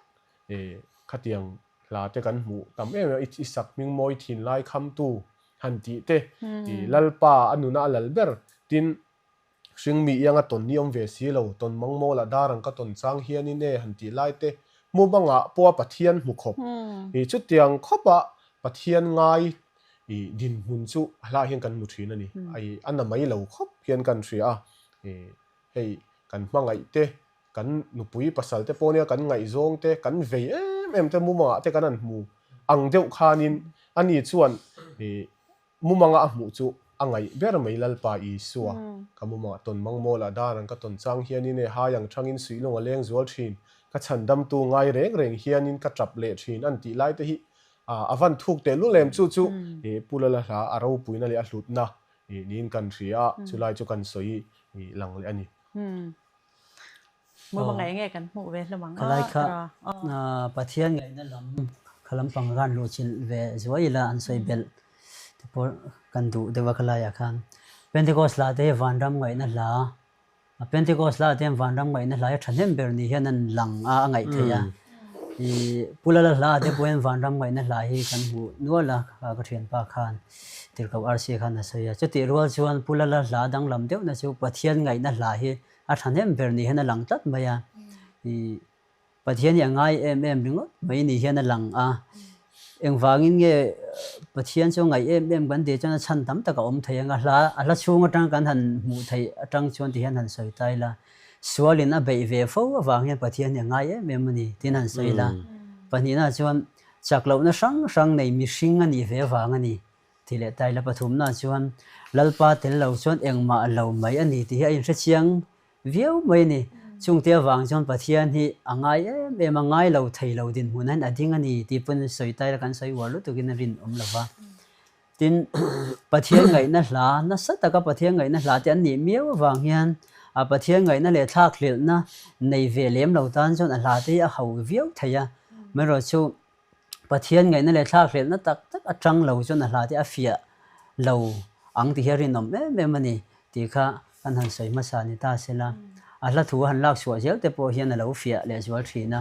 khatiang hla te kan hmuh tam em em a, i sak hming mawi thin lai khamtu han tih te, i Lalpa a nuna a lal ber tin hringmi ianga tawn ni awm ve si lo, tawn mang mawlah dar ang ka tawn chang hianin e han tih lai te mumangah pawha Pathian hmu khawp i chutiang khawpa Pathian ngai i dinhmun chu a hlah hian kan hmu thin a ni, i a na mai lo khawp hian kan hria a, i hei kan hmangaih te Kan nupui pasal te pawh nia kan ngaihzawng te, kan vei em em te mumangah te kan han hmu ang deuh khanin ani chuan mumanga a hmuh chu a ngaih ber mai Lalpa Isua ka mumangah tawn mang mawlah dar ang ka tawn chang hianin e hai ang thangin suihlung a leng zual thin, ka chhandamtu ngai reng reng hianin ka tap leh thin an tih lai te hi a van thuk teh lul em chu chu Pu Lala hla a ropuina leh a hlutna niin kan hria a, chulai chu kan sawi lang leh a ni. Mawma ngai nge kan hmuh ve hlawm ang a Khalai kha Pathian ngaihna lam kha lampang khan luhchilh ve zuai ila an sawi belh te pawh kan duh deuh a khalaiah khan. Pentecost hla te hi vanram ngaihna hla, Pentecost hla te hian vanram ngaihna hla hi thahnem ber ni hian an lang a a ngaih theih a. Ih Pu Lala hla te pawh hian vanram ngaihna hla hi kan hmuh nual a ka thianpa khan Tirhkoh Arsi khan a sawi a. Chutih rual chuan Pu Lala hla danglam deuhna chu Pathian ngaihna hla hi a thahnem ber ni hian a lang tlat mai a. Ih Pathian hi a ngai em em ringawt mai ni hian a lang a. Engvangin nge Pathian chu a ngaih em em kan tih chuan a chhan tam tak a awm thei ang a. Hla a hla chhung atang kan han hmuh theih atang chuan ti hian han sawi ta ila. Sualin a beih ve fo avang hian Pathian hi a ngai em em a ni tiin han sawi ila. Pahnihna chuan chak lohna hrang hrang nei mihring a nih ve avang a ni tih leh ta ila. Pathumna chuan Lalpa tel lo chuan engmah lo mai a ni tih hi a inhrechiang viau mai a ni. Chungte avang chuan Pathian hi a ngai em em a, ngai lo thei lo dinhmunah hian a ding a ni tih pawn sawi ta ila kan sawi uar lutukin a rinawm lo va. Tin, Pathian ngaihna hla nasa taka Pathian ngaihna hla te an nih miau avang hian a Pathian ngaihna leh thlakhlelhna nei ve lem lo tan chuan a hla te hi a ho viau thei a. Amaherawhchu Pathian ngaihna leh thlakhlelhna tak tak atang lo chuan a hla te a fiah lo ang tih hi a rinawm em em a ni tih kha kan han sawi hmasa ni ta sela, a hla thu a han lak chhuah zel te pawh hian a lo fiah leh zual thin a.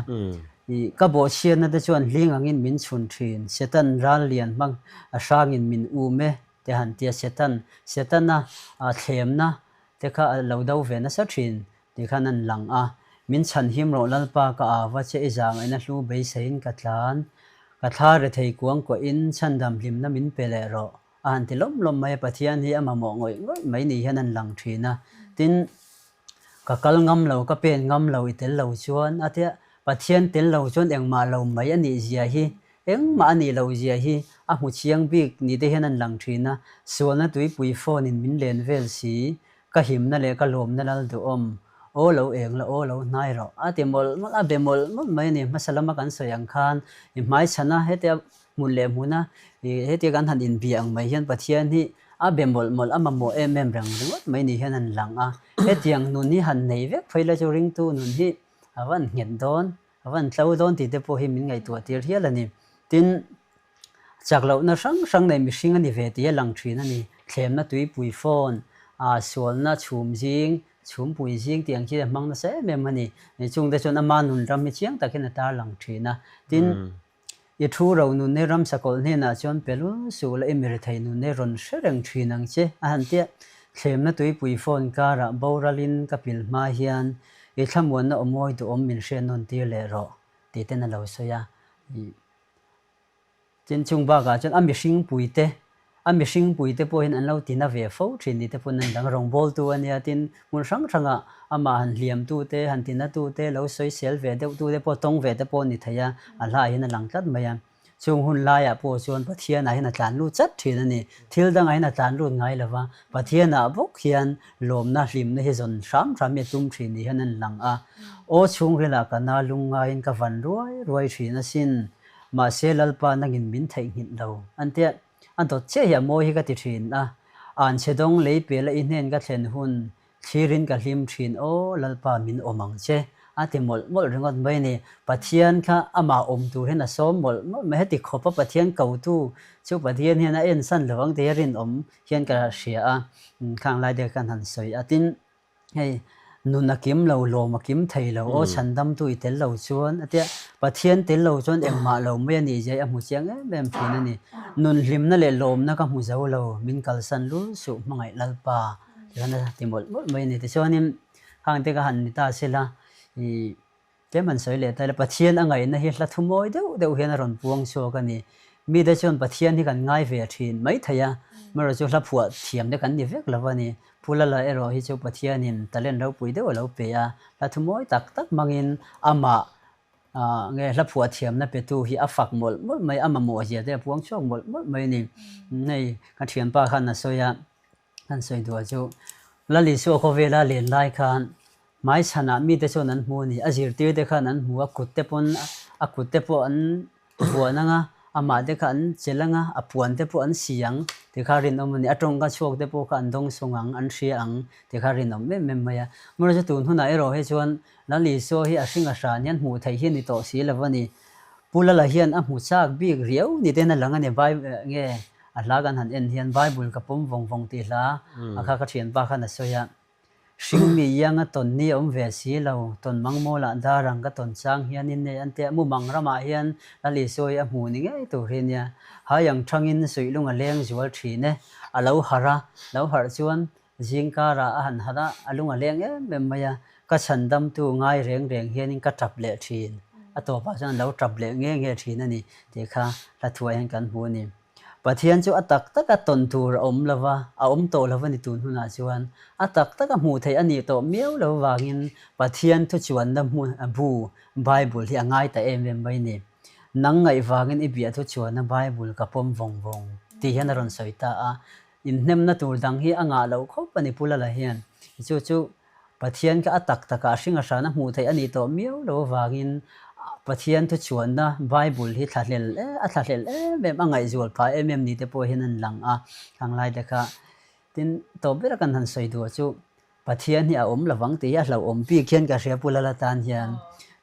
Ih, ka bawhchhiatna te chuan hling angin min chhun thin, Setan ral lian hmang a hrangin min um e te han tia, Setan, Setana thlemna te kha a lo do ve nasa thin tih khan an lang a. Min chhan him rawh Lalpa ka ava che i zangaihna hlu beiseiin ka tlan, ka thla rethei kuang kuahin chhandam hlimna min pe leh rawh. A han ti lawm lawm mai a, Pathian hi a mamawh ngawih ngawih mai ni hian an lang thin a. Tin, ka kal ngam lo, ka pen ngam lo i tel lo chuan a tia, Pathian tel lo chuan engmah lo mai a nih zia hi Engmah a nih loh zia hi a hmu chiang bik ni te hian an lang thin a, sualna tuipui phone in min len vel si, ka himna leh ka lawmna lal duhawm, aw lo eng la aw lo hnai rawh a ti mawlh mawlh a, be mawlh mawlh mai a ni. Hmasa lama kan sawi ang khan i hmaichhana hetia hmun leh hmuna i hetia kan han inbia ang mai hian Pathian hi a be mawlh mawlh a mamawh em em reng ringawt mai ni hian an lang a, hetiang nun hi han nei vek phei la chu ringtu nun hi a van nghet dawn. A van tlo dawn tih te pawh hi min ngaihtuah tir hial a ni. Tin, chak lohna hrang hrang nei mihring a ni ve tih a lang thin a ni. Thlemna tuipui phone, aa sualna chhum zing, chhumpui zing tih ang chi a hmang nasa em em a ni. Chungte chuan ama nun ram hi chiang tak hian a tarlang thin a. Tin, I thu ro nun hi ramsa kawlh hnenah chuan pe lul suh la i mi rethei nun hi rawn hre reng thin ang che a han tia. Thlemna tuipui phone karah boralin ka pil hma hian i thlamuanna aw mawi duhawm min hriat nawn tir leh rawh tih ten a lo sawi a. Tin chung bakah chuan a mihring puite A mihring puite pawhin an lo ti na ve fo thin ni te pawn an dang rawngbawltu a nia tin hmun hrang hrangah amah han hliamtu te, han ti natu te, lo sawisel ve deuhtu te pawh tawng ve te pawh a ni thei a, a hlaah hian a lang tlat mai a. Chung hun laiah pawh chuan Pathianah hian a tlan lut chat thin a ni. Thil dangah hian a tlan lut ngai lo va, Pathianah bawk hian lawmna hlimna hi zawn hram hram hi a tum thin ni hian an lang a. Aw chhungrilah ka na lungngaiin ka van ruai ruai thin asin. Mahse Lalpa nangin min theihnghilh lo an tia. A dawt chiah hi a mawi hi ka ti thin a, an chhe dawng lei pela i hnen ka thlen hun thlirin ka hlim thin aw Lalpa min awm ang che a ti mawlh mawlh ringawt mai a ni. Pathian kha amah awm tur hian a sawm mawlh mawlh mai. Heti khawpa Pathian kotu chu Pathian hian a ensan lo ang tih hi rinawm hian ka hria a, khang lai te khan han sawi a. Tin, Hei, nun a kim lo, lawm a kim thei lo, aw chhandamtu i tel lo chuan a tia, Pathian tel lo chuan engmah lo mai a nih zia hi a hmu chiang em em thin a ni. Nun hlimna leh lawmna ka hmu zo lo, min kalsan lul suh hmangaih Lalpa ti khan a ti mawlh mawlh mai a ni. Tichuanin khangte ka han ni ta sela, ih Tlem han sawi leh ta ila, Pathian a ngaihna hi hla thu mawi deuh deuh hian a rawn puang chhuak a ni. Mite chuan Pathian hi kan ngai ve thin mai thei a, amaherawh chu hla phuah thiam te kan ni vek lo a ni. Pu Lala erawh hi chu Pathianin talent ropui deuh a lo pe a, hla thu mawi tak tak hmangin amah nge hla phuah thiamna petu hi a fak mawlh mawlh mai, a mamawh zia te a puang chhuak mawlh mawlh mai a ni. Hei ka thianpa khan a sawi a. Kan sawi duah chu Lal Isua khawvela len lai khan hmaichhanah mite chuan an hmu a ni. A zirtirte khan an hmu a, kut te pawn a kut te pawh an vuan ang a, amah te kha an chelh ang a, a puan te pawh an si ang tih kha rinawm a ni. A tawngka chhuak te pawh kha an dawngsawng ang, an hria ang tih kha rinawm em em mai a. Amaherawhchu tun hunah erawh hi chuan Lal Isua hi a hring a hran hian hmuh theih hi a ni tawh si lo a ni. Pu Lala hian a hmu chak bik riau ni ten a lang a ni. Bible nge a hla kan han en hian Bible ka pawm vawng vawng tih hla a kha ka thianpa khan a sawi a. Hringmi ianga tawn ni a awm ve si lo, tawn mangmawlah dar ang ka tawn chang hianin nei an tia mumang ramah hian Lal Isua hi a hmu ni ngei tur hi nia. Hai ang thangin suihlung a leng zual thin e. A lo harh a, lo harh chuan Zingkarah a han harh a, a lung a leng em em mai a, ka chhandamtu ngai reng reng hianin ka tap leh thin. A tawpah chuan a lo tap leh nge nge thin a ni tih kha hla thuah hian kan hmu a ni. Pathian chu a tak taka tawn tur a awm lo va, a awm tawh lo a ni tun hunah chuan. A tak taka hmuh theih a nih tawh miau lo vangin Pathian thuchuanna hmun bu Bible hi a ngai ta em em mai a ni. Nang ngaih vangin i biah thuchuanna Bible ka pawm vawng vawng tih hian a rawn sawi ta a. Inhnemna tur dang hi a ngah loh khawp a ni Pu Lala hian. Chu chu Pathian kha a tak takah a hring a hran a hmuh theih a nih tawh miau lo avangin Pathian thuchhuanna Bible hi thlahlel a thlahlel em em, a ngaihzual phah em em ni te pawh hian an lang a, khang lai te kha. Tin, tawp bera kan han sawi duh chu Pathian hi a awm lovang tih hi a hlauhawm bik hian ka hria Pu Lala tan hian.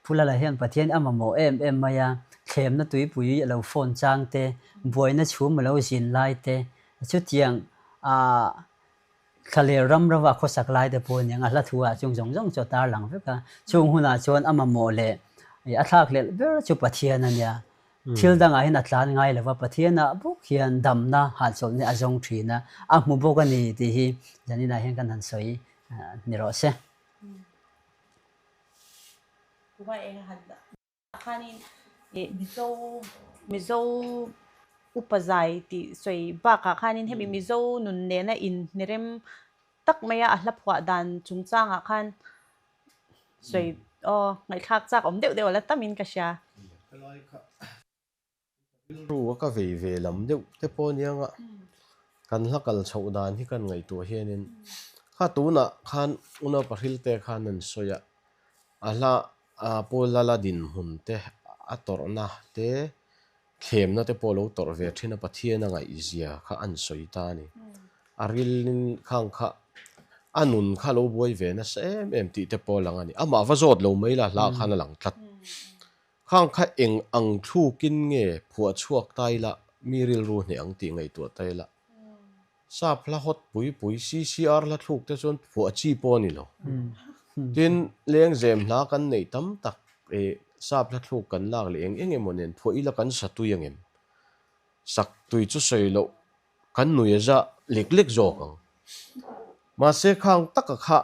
Pu Lala hian Pathian a mamawh em em mai a, thlemna tuipui a lo phone chang te, buaina chhum a lo zin lai te, chutiang ah thlaler ram rova khawsak lai te pawh aniang a hla thu ah chung zawng zawng chu a tarlang vek a. Chung hunah chuan a mamawh leh a thlakhlelh ber chu Pathian a nia. Thil dangah hian a tlan ngai lo va, Pathianah bawk hian damna hahchawlhna a zawng thin a, a hmu bawk a ni tih hi zaninah hian kan han sawi ni rawh se. Khanin Mizo Mizo upa zai tih sawi bakah khanin hemi Mizo nun nena inhnerem tak maia a hla phuah dan chungchangah khan sawi aw ngaihthlak chak awm deuh deuh a la tamin ka hria. Rilru a ka vei ve lam deuh te pawh ania nga kan hla kal chhoh dan hi kan ngaihtuah hianin kha tunah khan unau pahrilte khan an sawi a, a hla Pu Lala dinhmun te a tawrhna te thlemna te pawh lo tawrh ve thin a Pathian a ngaihzia kha an sawi ta a ni. A rilin khang kha a nun kha lo buai ve nasa em em tih te pawh a lang a ni. Amah va zawt lo mai la hlah khan a lang tlat. Khang kha eng ang thlukin nge phuah chhuak ta ila mi rilru hneh ang tih ngaihtuah ta ila. Sap hla hawt pui pui CCR hla thluk te chuan phuah chi pawh a ni lo. Tin, lengzem hla kan neih tam tak ih sap hla thluk kan lak leh eng eng emaw nen phuah ila kan sa tui angem? Sak tui chu sawi loh kan nui a za lek lek zawk ang. Mahse khang taka kha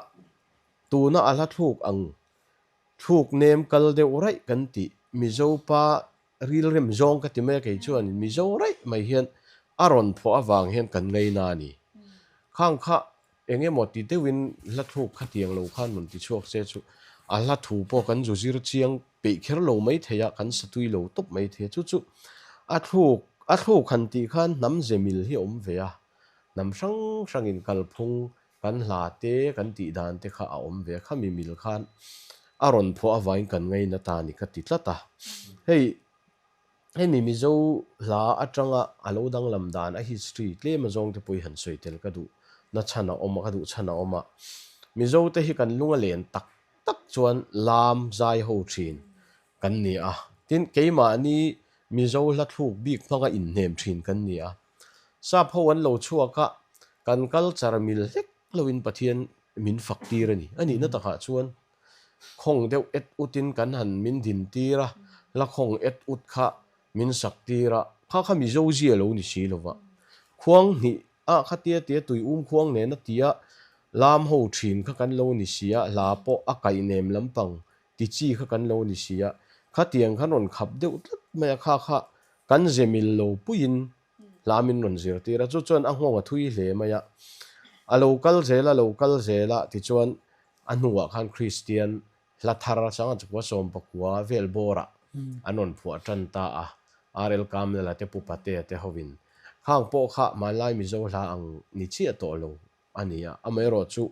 tuna a hla thluk ang Thluk nem kal deuh raih kan tih Mizo pa rilrem zawng ka ti mai a kei chuan Mizo raih mai hian a rawn phuah avang hian kan ngaina a ni. Khang kha eng emaw ti deuhin hla thluk khatiang lo khan rawn ti chhuak se chu a hla thu pawh kan zu zir chiang peih kher lo mai thei a, kan sa tui lo tawp mai thei a. Chu chu a thluk a thluk han tih khan hnam ze mil hi a awm ve a, hnam hrang hrangin kalphung Kan hla te, kan tih dan te kha a awm ve a, khami mil khan a rawn phuah avangin kan ngaina ta ni ka ti tlat a. Hei, hemi Mizo hla atanga a lo danglam dan, a history tlem azawng te pawh hi han sawi tel ka duh na chhan a awm a, ka duh chhan a awm a. Mizo te hi kan lung a len tak tak chuan lam zai ho thin kan ni a. Tin, keimahni Mizo hla thluk bik hmanga inhnem thin kan ni a. Sap ho an lo chhuak a, kan culture mil hlek loin Pathian min fak tir a ni. A nihna takah chuan khawng deuh et utin kan han min din tir a, la khawng et ut kha min sak tir a, kha kha Mizo zia lo ni si lova. Khuang hnih ah kha tia tia tui um khuang nena tia lam ho thin kha kan lo ni si a, hla pawh a kaih nem lampang ti chi kha kan lo ni si a, khatiang khan rawn khap deuh tlat mai a, kha kha kan ze mil lo puiin hla min rawn zirtir a, chu chuan a nghawng a thui hle mai a, a lo kal zel a, lo kal zel a, tichuan a hnuah khan Kristian hla thar sanga chukua sawmpakua vel bawrah an rawn phuah tan ta a, RL Kamlala te Pu Patea te hovin khang pawh kha hmanlai Mizo hla ang ni chiah tawh lo a ni a, amaherawh chu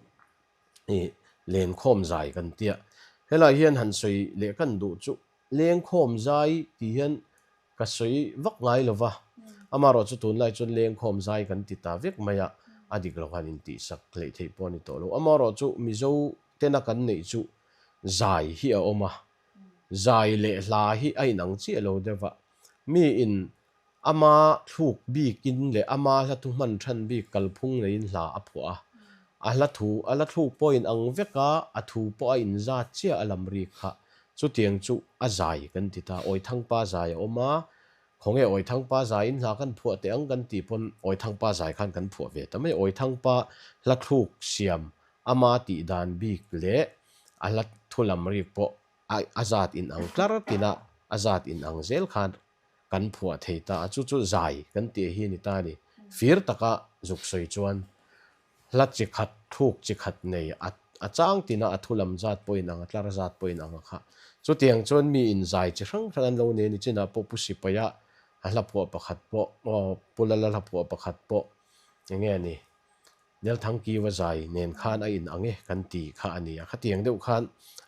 ih lenkhawm zai kan tia. Helai hian han sawi leh kan duh chu lengkhawm zai tih hian ka sawi vak ngai lo va, amaherawh chu tunlai chuan lengkhawm zai kan ti ta vek mai a, a dik lo han intihsak hleih theih pawh a ni tawh lo. Amaherawh chu Mizo tena kan neih chu zai hi a awm a, zai leh hla hi a inang chiah lo deuh a, miin Ama thluk bikin leh ama hla thu hman than bik kalphung neiin hla a phuah a. A hla thu, a hla thluk pawh in ang vek a, a thu pawh a inzat chiah a lam rik kha. Chutiang chu a zai kan ti ta. Awithangpa zai a awm a, khawnge Awithangpa zaiin hla kan phuah teh ang kan tih pawn Awithangpa zai khan kan phuah ve ta mai. Awithangpa hla thluk siam ama tih dan bik leh a hla thu lam rik pawh a zat inang tlar tina a zat inang zel khan kan phuah thei ta a, chu chu zai kan tih hi a ni ta a ni. Fir taka zuk sawi chuan hla chi khat, thluk chi khat nei a a chang tina a thu lam zat pawh inang, a tlar zat pawh inang a kha. Chutiang chuan mi in zai chi hrang hrang an lo nei a ni. Chinah pawh Pu Sipaia a hla phuah pakhat pawh, aw Pu Lala hla phuah pakhat pawh eng nge a ni? Nelthangkiwa zai nen khan a in ang e kan ti kha a ni a, khatiang deuh khan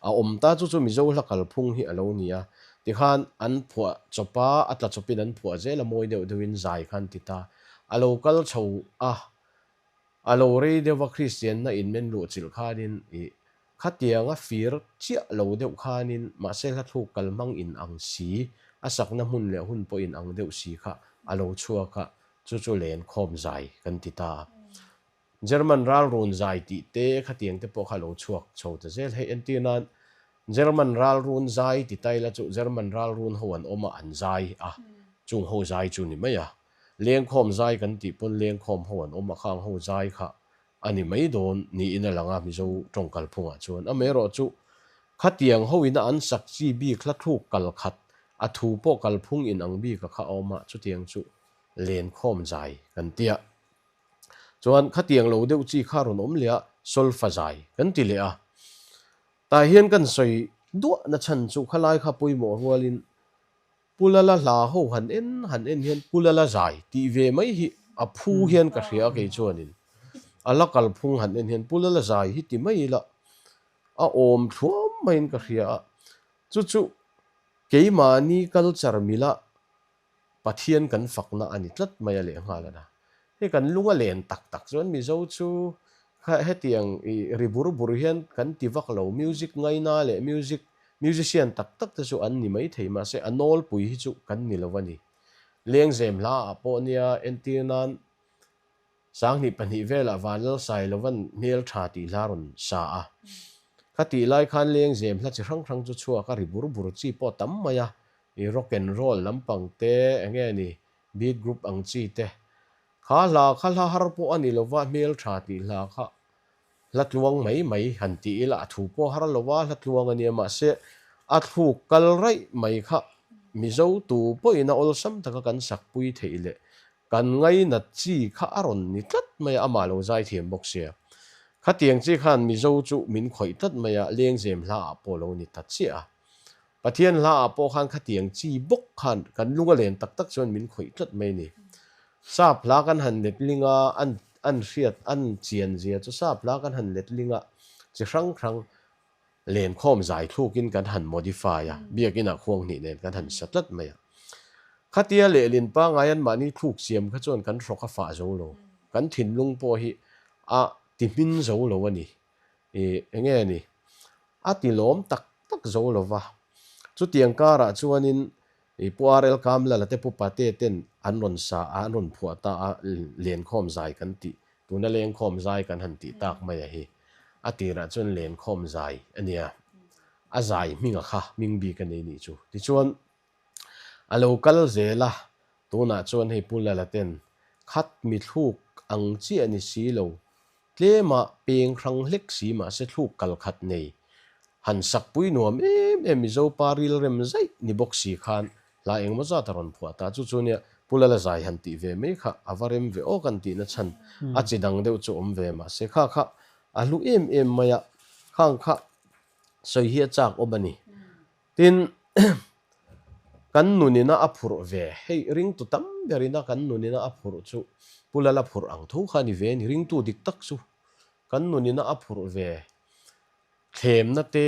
a awm ta chu chu Mizo hla kalphung hi a lo ni a, tikhan an phuah chawp a, a tla chawpin an phuah zel a mawi deuh deuhin zai khan ti ta, a lo kal chho a, a lo rei deuh a Kristianna in men luh chilh khanin ih khatianga fir chiah lo deuh khanin mahse hla thluk kal hmang in ang si, a sakna hmun leh hun pawh in ang deuh si kha a lo chhuak a, Chu chu lenkhawm zai kan ti ta a. German ral run zai tih te khatiang te pawh kha lo chhuak chho ta zel. Hei entir nan German ral run zai ti ta ila chu German ral run ho an awm a, an zai a, chung ho zai chu ni mai a. Lengkhawm zai kan tih pawn lengkhawm ho an awm a, khang ho zai kha a ni mai dawn niin a lang a Mizo tawng kalphungah chuan. Amaherawhchu khatiang ho ina an sak chi bik hla thluk kal khat a thu pawh kalphung inang bik a kha a awm a, chutiang chu lenkhawm zai kan ti a. Chuan khatiang lo deuh chi kha rawn awm leh a, solfa zai kan ti leh a. Tah hian kan sawi duahna chhan chu khalai kha pawimawh rualin. Pu Lala hla ho han en han en hian Pu Lala zai tih ve mai hi a phu hian ka hria kei chuanin a la kalphung han en hian Pu Lala zai hi ti mai ila a awm thluam maiin ka hria a, chu chu keimahni culture mila Pathian kan fakna a ni tlat mai a lehnghal a na. Hei kan lung a len tak tak chuan Mizo chu hetiang i ri bur bur hian kan ti vak lo, music ngaina leh music musician tak tak te chu an ni maithei mahse a nawlpui hi chu kan ni lo a ni. Lengzem hla ah pawh nia entir nan 2002 velah Vanlalsailovan hmel tha tih hla rawn sa a. Kha tih lai khan lengzem hla chi hrang hrang chu chhuak a ri bur bur chi pawh tam mai a, i rock and roll lampang te enge ni beat group ang chi te. Kha hla kha hla har pawh a ni lova hmel tha tih hla kha hla tluang mai mai han tih ila a thu pawh har lova hla tluang a nia mahse a thluk kal raih mai kha Mizo tu pawhin a awlsam taka kan sakpui theih leh Kan ngainat chi kha a rawn ni tlat mai a, amah lo zai thiam bawk sia. Khatiang chi khan Mizo chu min khawih tlat mai a, lengzem hla ah pawh lo ni ta chiah a. Pathian hla ah pawh khan khatiang chi bawk khan kan lung a len tak tak chuan min khawih tlat mai a ni. Sap hla kan han letling a, an an hriat an chian zia chu sap hla kan han letling a, chi hrang hrang Lenkhawm zai thlukin kan han modify a, biakinah khuang hnih nen kan han sa tlat mai a. Khatia lehlin pangngai an mahni thluk siam kha chuan kan hrawk a fah zo lo, kan thinlung pawh hi a ti hmin zo lo a ni. Ih, enge a ni? A ti lawm tak tak zo lo va. Chutiang karah chuanin ih Pu RL Kamlala te Pu Pate ten an rawn sa a, an rawn phuah ta a, lenkhawm zai kan tih Tuna lengkhawm zai kan han tih tak mai a hi, a tirah chuan lenkhawm zai a nia, a zai hminga kha hming bik a nei nih chu. Tichuan, a lo kal zel a, tunah chuan hei Pu Lala ten khat mi thluk ang chiah ni si lo, tlema peng hrang hlek si mahse thluk kal khat nei, han sakpui nuam em em Mizo pa rilrem zaih ni bawk si khan Hla engmaw zat a rawn phuah ta chu chu nia Pu Lala zai han tih ve mai kha a va rem ve awk an tihna chhan a chi dang deuh chu awm ve mahse kha kha a hlu em em mai a, khang kha sawi hi a chak awm a ni. Tin, kan nunina a phurh ve, hei ringtu tam berina kan nunina a phurh chu Pu Lala phurh ang tho kha a ni ve a ni, ringtu dik tak chu kan nunina a phurh ve. Thlemna te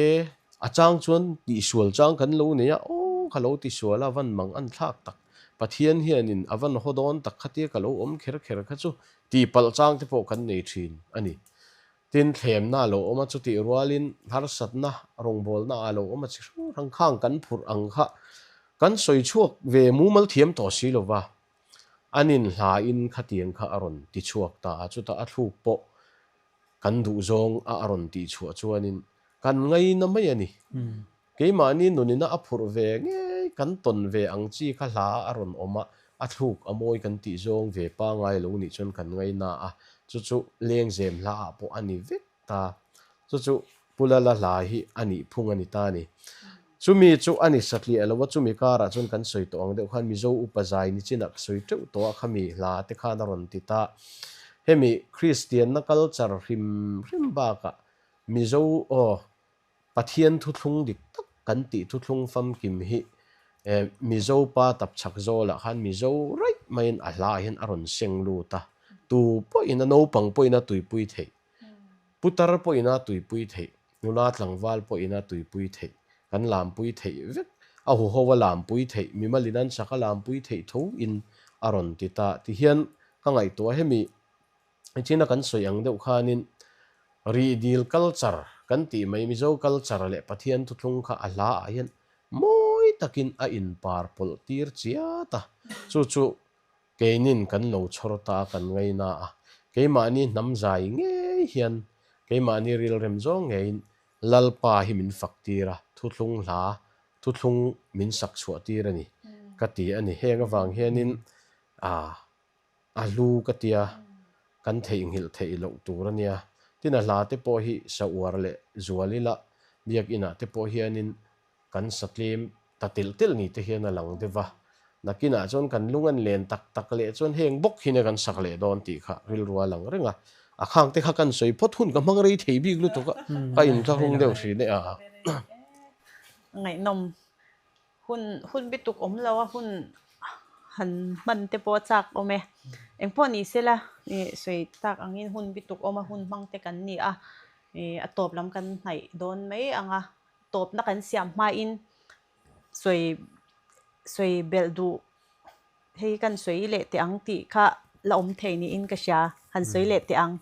a chang chuan tihsual chang kan lo nei a, aw ka lo tisual a van mang an thlak tak, Pathian hianin a van haw dawn tak khatia ka lo awm kher kher kha chu tihpalh chang te pawh kan nei thin a ni. Tin, thlemna a lo awm a, chutih rualin harsatna rawngbawlna a lo awm a chi hrang hrang khang kan phurh ang kha kan sawi chhuak ve mumal thiam tawh si lo va, an inhlain khatiang kha a rawn ti chhuak ta a, chutah a thluk pawh Kan duhzawng a a rawn tih chhuah chuanin kan ngaina mai a ni. Keimahni nunina a phurh ve ngei kan tawn ve ang chi kha hla a rawn awm a, a thluk a mawi kan tih zawng ve pangai lo nih chuan kan ngaina a, chu chu lengzem hla ah pawh a ni vek ta. Chu chu Pu Lala hla hi a nih phung a ni ta a ni. Chumi chu a ni satliah lo a, chumi karah chuan kan sawi tawh ang deuh khan Mizo upa zai ni chinah ka sawi teuh tawh a, khami hla te khan a rawn ti ta. Hemi Kristianna culture hrim hrim bakah Mizo aw Pathian thuthlung dik tak kan tih thuthlung famkim hi Mizo pa tapchhak zawlah khan Mizo raih maiin a hla ah hian a rawn seng lut a, tu pawhin a naupang pawhin a tuipui theih. Putar pawhin a tuipui theih, nula tlangval pawhin a tuipui theih, kan lampui theih vek, a huho a lampui theih, mimalin an sak a lampui theih tho in a rawn ti ta. Tihian ka ngaihtuah hemi china kan sawi ang deuh khanin Rihdil culture kan tih mai Mizo culture leh Pathian thuthlung kha a hla ah hian mawi takin a inpar pawlh tir chiat a, chu chu Keinin kan lo chhawr ta a kan ngaina a, keimahni hnam zai ngei hian, keimahni rilrem zawng ngeiin Lalpa hi min fak tir a, thuthlung hla, thuthlung min sak chhuah tir a ni, ka ti a ni. Heng avang hianin a a hlu ka tia, kan theihnghilh theih loh tur a nia. Tin a hla te pawh hi sa uar leh zual ila, biakinah te pawh hianin Kan satlem ta telh telh ni te hian a lang deuh a, nakinah chuan kan lung an len tak tak leh chuan heng bawk hi nia kan sak leh dawn tih kha rilru a lang reng a, a khang te kha kan sawi phawt hun ka hmang rei thei bik lutuk a, ka inthlahrung deuh thin e a. Ngaihnawm. Hun hun bituk awm lo a hun han hman te pawh a chak awm e. Engpawh ni sela ih sawi tak angin hun bituk awm a hun hmang te kan ni a, ih a tawp lam kan hnaih dawn mai ang a, tawpna kan siam hmain sawi sawi belh duh hei kan sawi leh teh ang tih kha la awm thei niin ka hria, han sawi leh teh ang.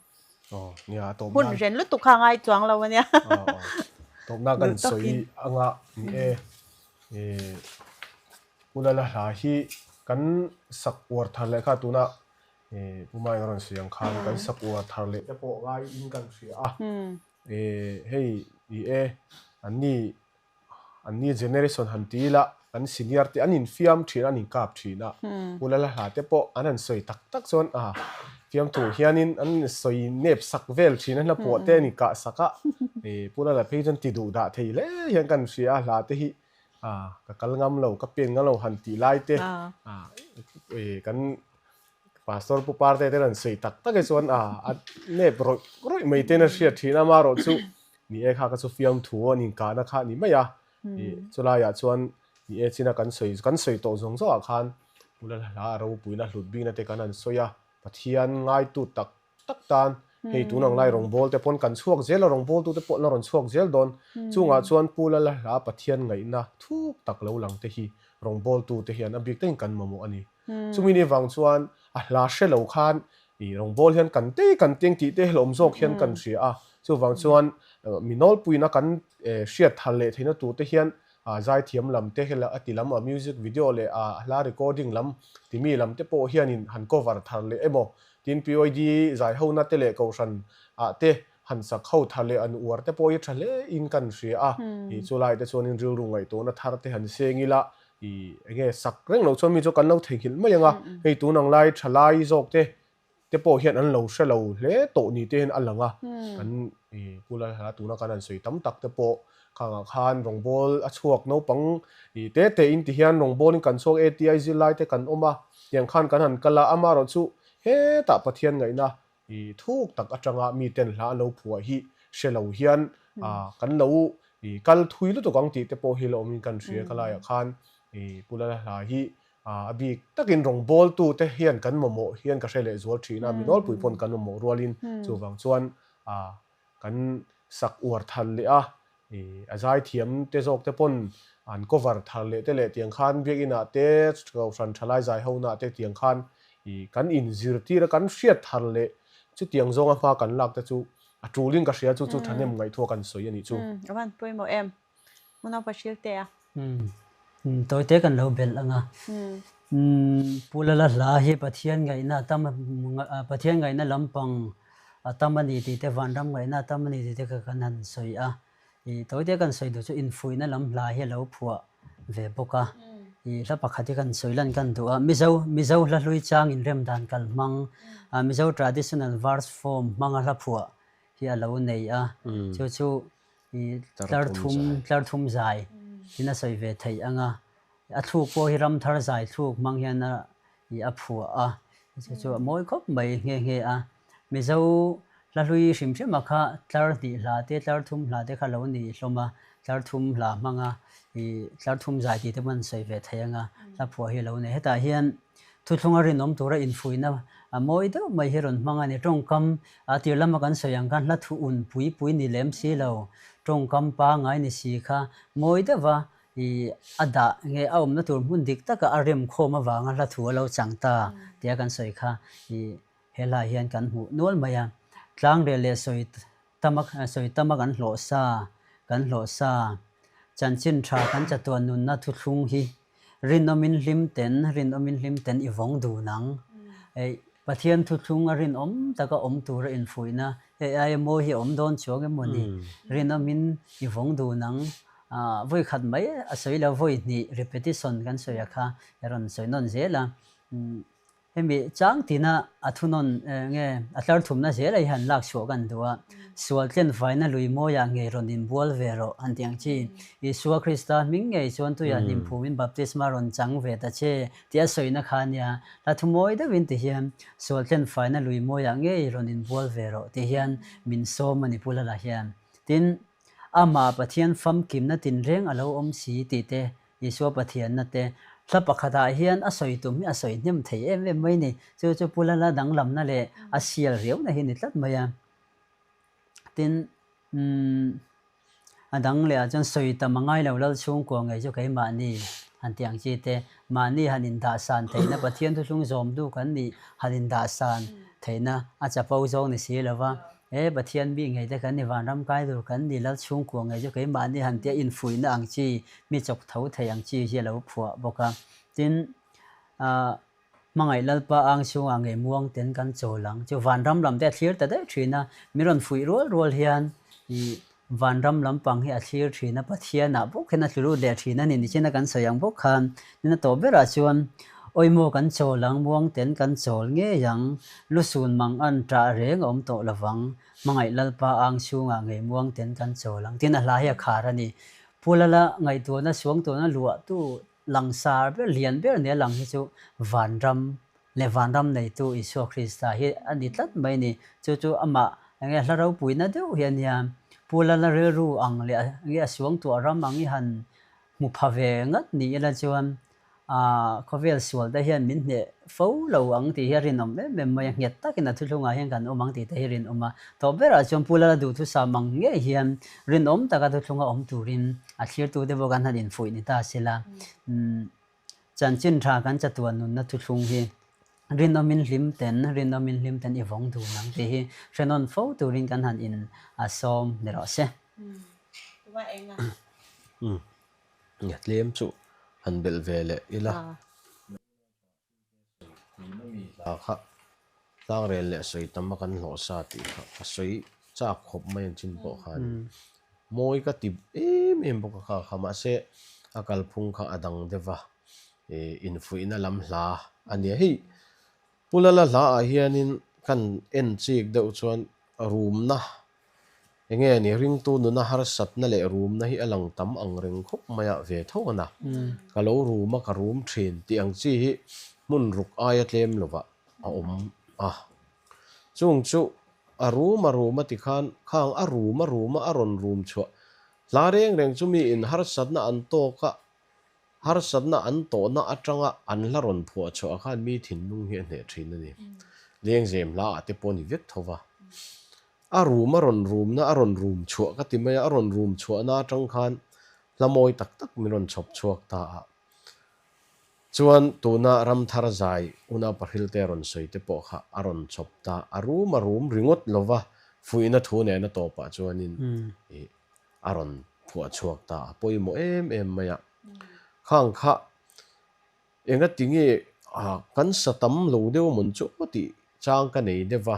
Aw nia a tawp Hun nan hren lutuk kha a ngai chuang lo a nia. Aw aw tawp nan kan Duh tawkin. sawi anga ni e ih Pu Lala hla hi kan sak uar thar leh kha tuna ih Pu Maia rawn sawi ang khan kan sak uar thar leh te pawh ngaiin kan hria a ih hei ni e an ni An ni generation han ti ila kan senior te an infiam thin a, an inkap thin a. Pu Lala hla te pawh an han sawi tak tak chuan a fiamthu hianin an sawi nep sak vel thin a, hla pawh te an inkah sak a. Pu Lala phei chuan ti duh dah thei hle hian kan hria a, hla te hi ka kal ngam lo, ka pen ngam lo han tih lai te kan Pastor Pu Parte te rawn sawi tak tak hi chuan a a nep rawih rawih mai ten a hriat thin a, amaherawh chu ni e kha ka chu fiamthu an inkahna kha a ni mai a, ih chulaiah chuan ni e china kan sawi kan sawi tawh zawng zawngah khan Pu Lalhla a ropuina hlut bikna te kan han sawi a, Pathian ngaitu tak tak tan hei tun ang lai rawngbâwl te pawn kan chhuak zel a, rawngbâwltu te pawh an la rawn chhuak zel dawn. Chungah chuan Pu Lalhla Pathian ngaihna thuk tak lo lang te hi rawngbâwltu te hian a bik takin kan mamawh a ni. Chumi ni vang chuan a hla hre lo khan i rawngbâwl hian kan te kan teng tih te hlawm zawk hian kan hria a, chuvang chuan mi nawlpuina kan hriat thar leh theihna tur te hian zaithiam lam te hela a ti lam a music video leh a hla recording lam timi lam te pawh hianin han cover thar leh emaw tin PYD zaihona te leh kohhran ah te han sak ho thar leh an uar te pawh hi tha hle in kan hria a, i chulai te chuanin rilru ngaihtuahna thar te han seng ila I enge sak reng lo chuan mi chu kan lo theihnghilh mai ang a, hei tun ang lai tha lai zawk te te pawh hian an lo hre lo hle tawh ni te hian a lang a, kan i Pu Lalhla tuna kan han sawi tam tak te pawh khangah khan rawngbâwl a chhuak naupang i te te in ti hian rawngbâwl in kan chhuak ATI zirlai te kan awm a, tiang khan kan han kal a, amaherawhchu hetah Pathian ngaihna I thuk tak atanga miten hla an lo phuah hi hre lo hian kan lo i kal thui lutuk ang tih te pawh hi la awmin kan hria ka laiah khan i Pu Lala hla hi a bik takin rawngbawltu te hian kan mamawh hian ka hre leh zual thin a, mi nawlpui pawn kan mamawh rualin chuvang chuan kan sak uar thar leh a, i a zaithiam te zawk te pawn an cover thar leh te leh tiang khan biakinn ah te kohhran thalai zai ho na ah te tiang khan i kan in zirtir a kan hriat thar leh chutiang zawnga hma kan lak te chu a tul in ka hria chu chu thahnem ngaihthua kan sawi a nih chu. Umm a van pawimawh em. Hmun a Pahrilh te a. Umm tawite kan lo belh ang a. Umm Pu Lala hla hi Pathian ngaihna a tam Pathian ngaihna lampang a tam a ni tih te Vanram ngaihna a tam a ni tih te kha kan han sawi a. Ih tawite kan sawi duh chu infuihna lam hla hi a lo phuah ve bawk a. Ih hla pakhat hi kan sawi lan kan duh a. Mizo Mizo hla hlui chang inrem dan kal hmang Mizo traditional verse form hmanga hla phuah hi a lo nei a. Chu chu I tlar thum tlar thum zai in a sawi ve theih ang a, a thluk pawh hi ram thar zai thluk hmang hian a i a phuah a, chu chu a mawi khawp mai nghe nghe a. Mizo hla hlui hrim hrim a kha tlar hnih hla te tlar thum hla te kha lo ni hlawm a, tlar thum hla hmang a i tlar thum zai tih te pawh an sawi ve theih ang a, hla phuah hi a lo nei. Hetah hian Thuthlunga rinawm tura infuihna a mawi deuh mai hi rawn hmang a ni. Tawngkam a tir lama kan sawi ang khan hla thu un pui pui ni lem si lo, tawngkam pangngai ni si kha mawi deuha i a dah nge a awmna tur hmun dik taka a rem khawm avanga hla thu a lo chang ta tia kan sawi kha i he hla hian kan hmuh nual mai a. Tlangrel leh sawi tama sawi tama kan hlawh sa kan hlawh sa chanchin tha kan chatuan nunna thuthlung hi Rinawmin hlim ten, rinawmin hlim ten i vawng dun ang. Ei, Pathian thuthlung a rinawm taka awm tura infuihna, hei aia mawi hi a awm dawn chuang em maw ni? Rinawmin i vawng dun ang. Ah, vawi khat mai a sawi lo, vawi hnih repetition kan sawi a kha, i rawn sawi nawn zel a. Hemi chang tina a thunawn nge a tlar thumna zel a hi han lak chhuah kan duh a, sual tlen faina lui mawiah ngei rawn inbual ve rawh han tih ang chi. Isua Krista hming ngei chuan tuiah hnim phumin baptisma rawn chang ve ta che tih a sawina kha a nia. Hla thu mawi deuhin ti hian sual tlen faina lui mawiah ngei rawn inbual ve rawh tih hian min sawm a ni Pu Lala hian. Tin, amah Pathian famkimna tinreng a lo awm si tih te. Isua Pathianna te thla pakhatah hian a sawi tum hi a sawi hnem thei em em mai ni. Chu chu Pu Lala danglamna leh a sial riauna hi a ni tlat mai a. Tin, umm, a dang leh ah chuan sawi tam a ngai lo lal chhungkua ngei chu keimahni han tih ang chi te, mahni han indah san theihna Pathian thuthlung zawm duh kan nih han indah san theihna a chapo zawng ni si lo va, he Pathian mi ngei te kan ni vanram kai tur kan ni lal chhungkua ngei chu keimahni han tia infuihna ang chi mi chawk tho thei ang chi hi a lo phuah bawk a. Tin, ah. Hmangaih Lalpa ang chhungah ngei muang ten kan chawl ang. Chu vanram lam te a thlir ta daih thin a, min rawn fuih rual rual hian ih vanram lampang hi a thlir thin a, Pathianah bawk hian a tlu lut leh thin a ni. Nichina kan sawi ang bawk khan nuna tawh berah chuan awimaw kan chawl ang, muang ten kan chawl ngei ang, lusun mang an ṭah reng a awm tawh lovang, Hmangaih Lalpa ang chhungah ngei muang ten kan chawl ang tiin a hla hi a khar a ni. Pu Lala ngaihtuahna suangtuahna luahtu Langsar ber, lian ber nia lang hi chu vanram leh vanram neitu Isua Krista hi a ni tlat mai a ni. Chu chu amah enge hla ropuina deuh hi a nia. Pu Lala rilru ang leh enge a suangtuah ram ang i han hmu pha ve ngat ni ila chuan aah khawvel sual te hian min hneh fo lo ang tih hi a rinawm em em mai a. Nghet takin a thuthlungah hian kan awm ang tih te hi rinawm a. Tawh berah chuan Pu Lala duhthusam ang ngei hian rinawm taka thuthlunga awm turin a thlirtute pawh kan han infuih ni ta se la. Chanchin tha kan chatuan nunna thuthlung hi rinawmin hlim ten, rinawmin hlim ten i vawng dun ang tih hi hrenawn fo turin kan han in a sawm ni rawh se. Tlem chu han belh ve leh ila. Tuna mi hla kha tlangrel leh sawi tam a kan hlawh sa tih kha ka sawi chak khawp mai an chin pawh khan mawi ka ti em em bawk a kha kha mahse a kalphung kha a dang deuh va ih infuihna lam hla a nia hei Pu Lala hla ah hianin kan en chik deuh chuan rumna Enge ni, ringtu nuna harsatna leh rumna hi a lang tam ang reng khawp mai a, ve tho a na. Ka lo rum a, ka rum thin tih ang chi hi hmun ruk aia tlem lovah a awm a. Chung chu a rum a rum a ti khan khang a rum a rum a a rawn rum chhuah hla reng reng chu miin harsatna an tawk a, Harsatna an tawhna atanga an hla rawn phuah chhuah khan mi thinlung hi a hneh thin a ni. Lengzem hla ah te pawh a ni vek tho va. A rum a rawn rumna a rawn rum chhuah ka ti mai a, a rawn rum chhuahna atang khan hla mawi tak tak min rawn chhawp chhuak ta a. Chuan tuna Ramthar zai unau Pahrilte a rawn sawi te pawh kha a rawn chhawp ta. A rum a rum ringawt lova fuihna thu nena tawpah chuanin ih a rawn phuah chhuak ta a pawimawh em em mai a. Khang kha engati nge kan sa tam lo deuh amawn chu tih chang ka nei deuh va,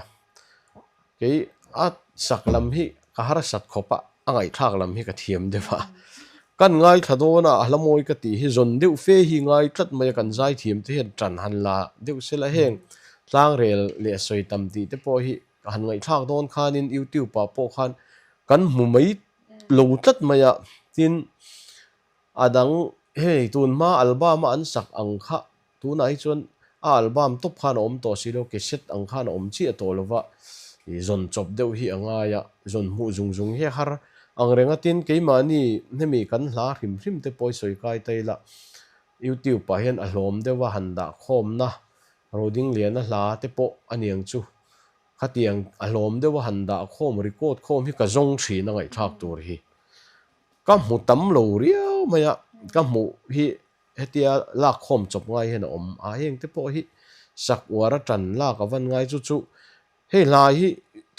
kei a sak lam hi ka harsat khawp a, a ngaihthlak lam hi ka thiam deuh a. Kan ngaithla dawn a, a hla mawi ka tih hi zawn deuh fe hi ngai tlat mai a, kan zaithiam te hian tan han la deuh sela heng tlangrel leh sawi tam tih te pawh hi Ka han ngaihthlak dawn khanin YouTube ah pawh khan kan hmu mai lo tlat mai a, tin a dang hei tun hma album a an sak ang kha tunah hi chuan a album tawp khan a awm tawh si lo, cassette ang khan a awm chiah tawh lo va, ih zawn chawp deuh hi a ngai a, zawn hmuh zung zung hi a har ang reng a, tin keimahni hemi kan hla hrim hrim te pawh i sawi kai ta ila YouTube ah hian a hlawm deuh a han dah khawmna Rodingliana hla te pawh a niang chu. Khatiang a hlawm deuh a han dah khawm record khawm hi ka zawng thin a ngaihthlak tur hi. Ka hmu tam lo riau mai a, ka hmuh hi hetia lak khawm chawp ngai hian a awm a, heng te pawh hi sak uar a tan lak a van ngai chu chu hei hla hi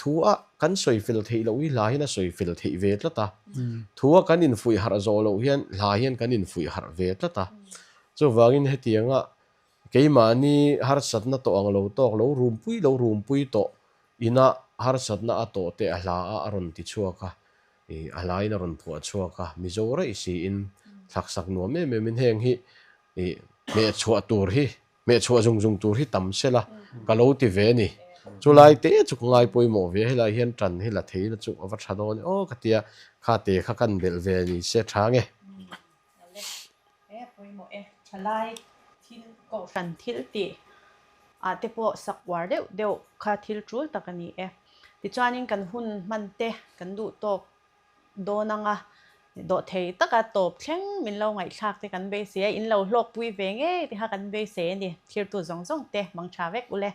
thu a kan sawi fel theih loh hi hla hian a sawi fel theih ve tlat a, thu a kan infuih harh zawh loh hian hla hian kan infuih harh ve tlat a, chuvangin hetianga Keimahni harsatna tawh ang lo tawk lo rumpui lo rumpui tawh ina harsatna a tawh te a hla a a rawn ti chhuak a, ih a hlain a rawn phuah chhuak a, Mizo raih siin thlaksak nuam em em in heng hi ih hmehchhuah tur hi hmehchhuah zung zung tur hi tam sela ka lo ti ve a ni. Chulai te chu ka ngai pawimawh ve a, helai hian tan hi la thei la chu a va tha dawn e aw ka tia kha te kha kan belh ve ni se tha nge. E pawimawh e. Thalai thil kohhran thil tih ah te pawh sak uar deuh deuh kha thil tul tak a ni e. Tichuanin kan hun hman te kan duh tawk dawn ang a. Dawhthei taka tawp thleng min lo ngaihthlak te kan beisei a, in lo hlawkpui ve ngei te kha kan beisei a ni. Thirtu zawng zawng te mang tha vek ule.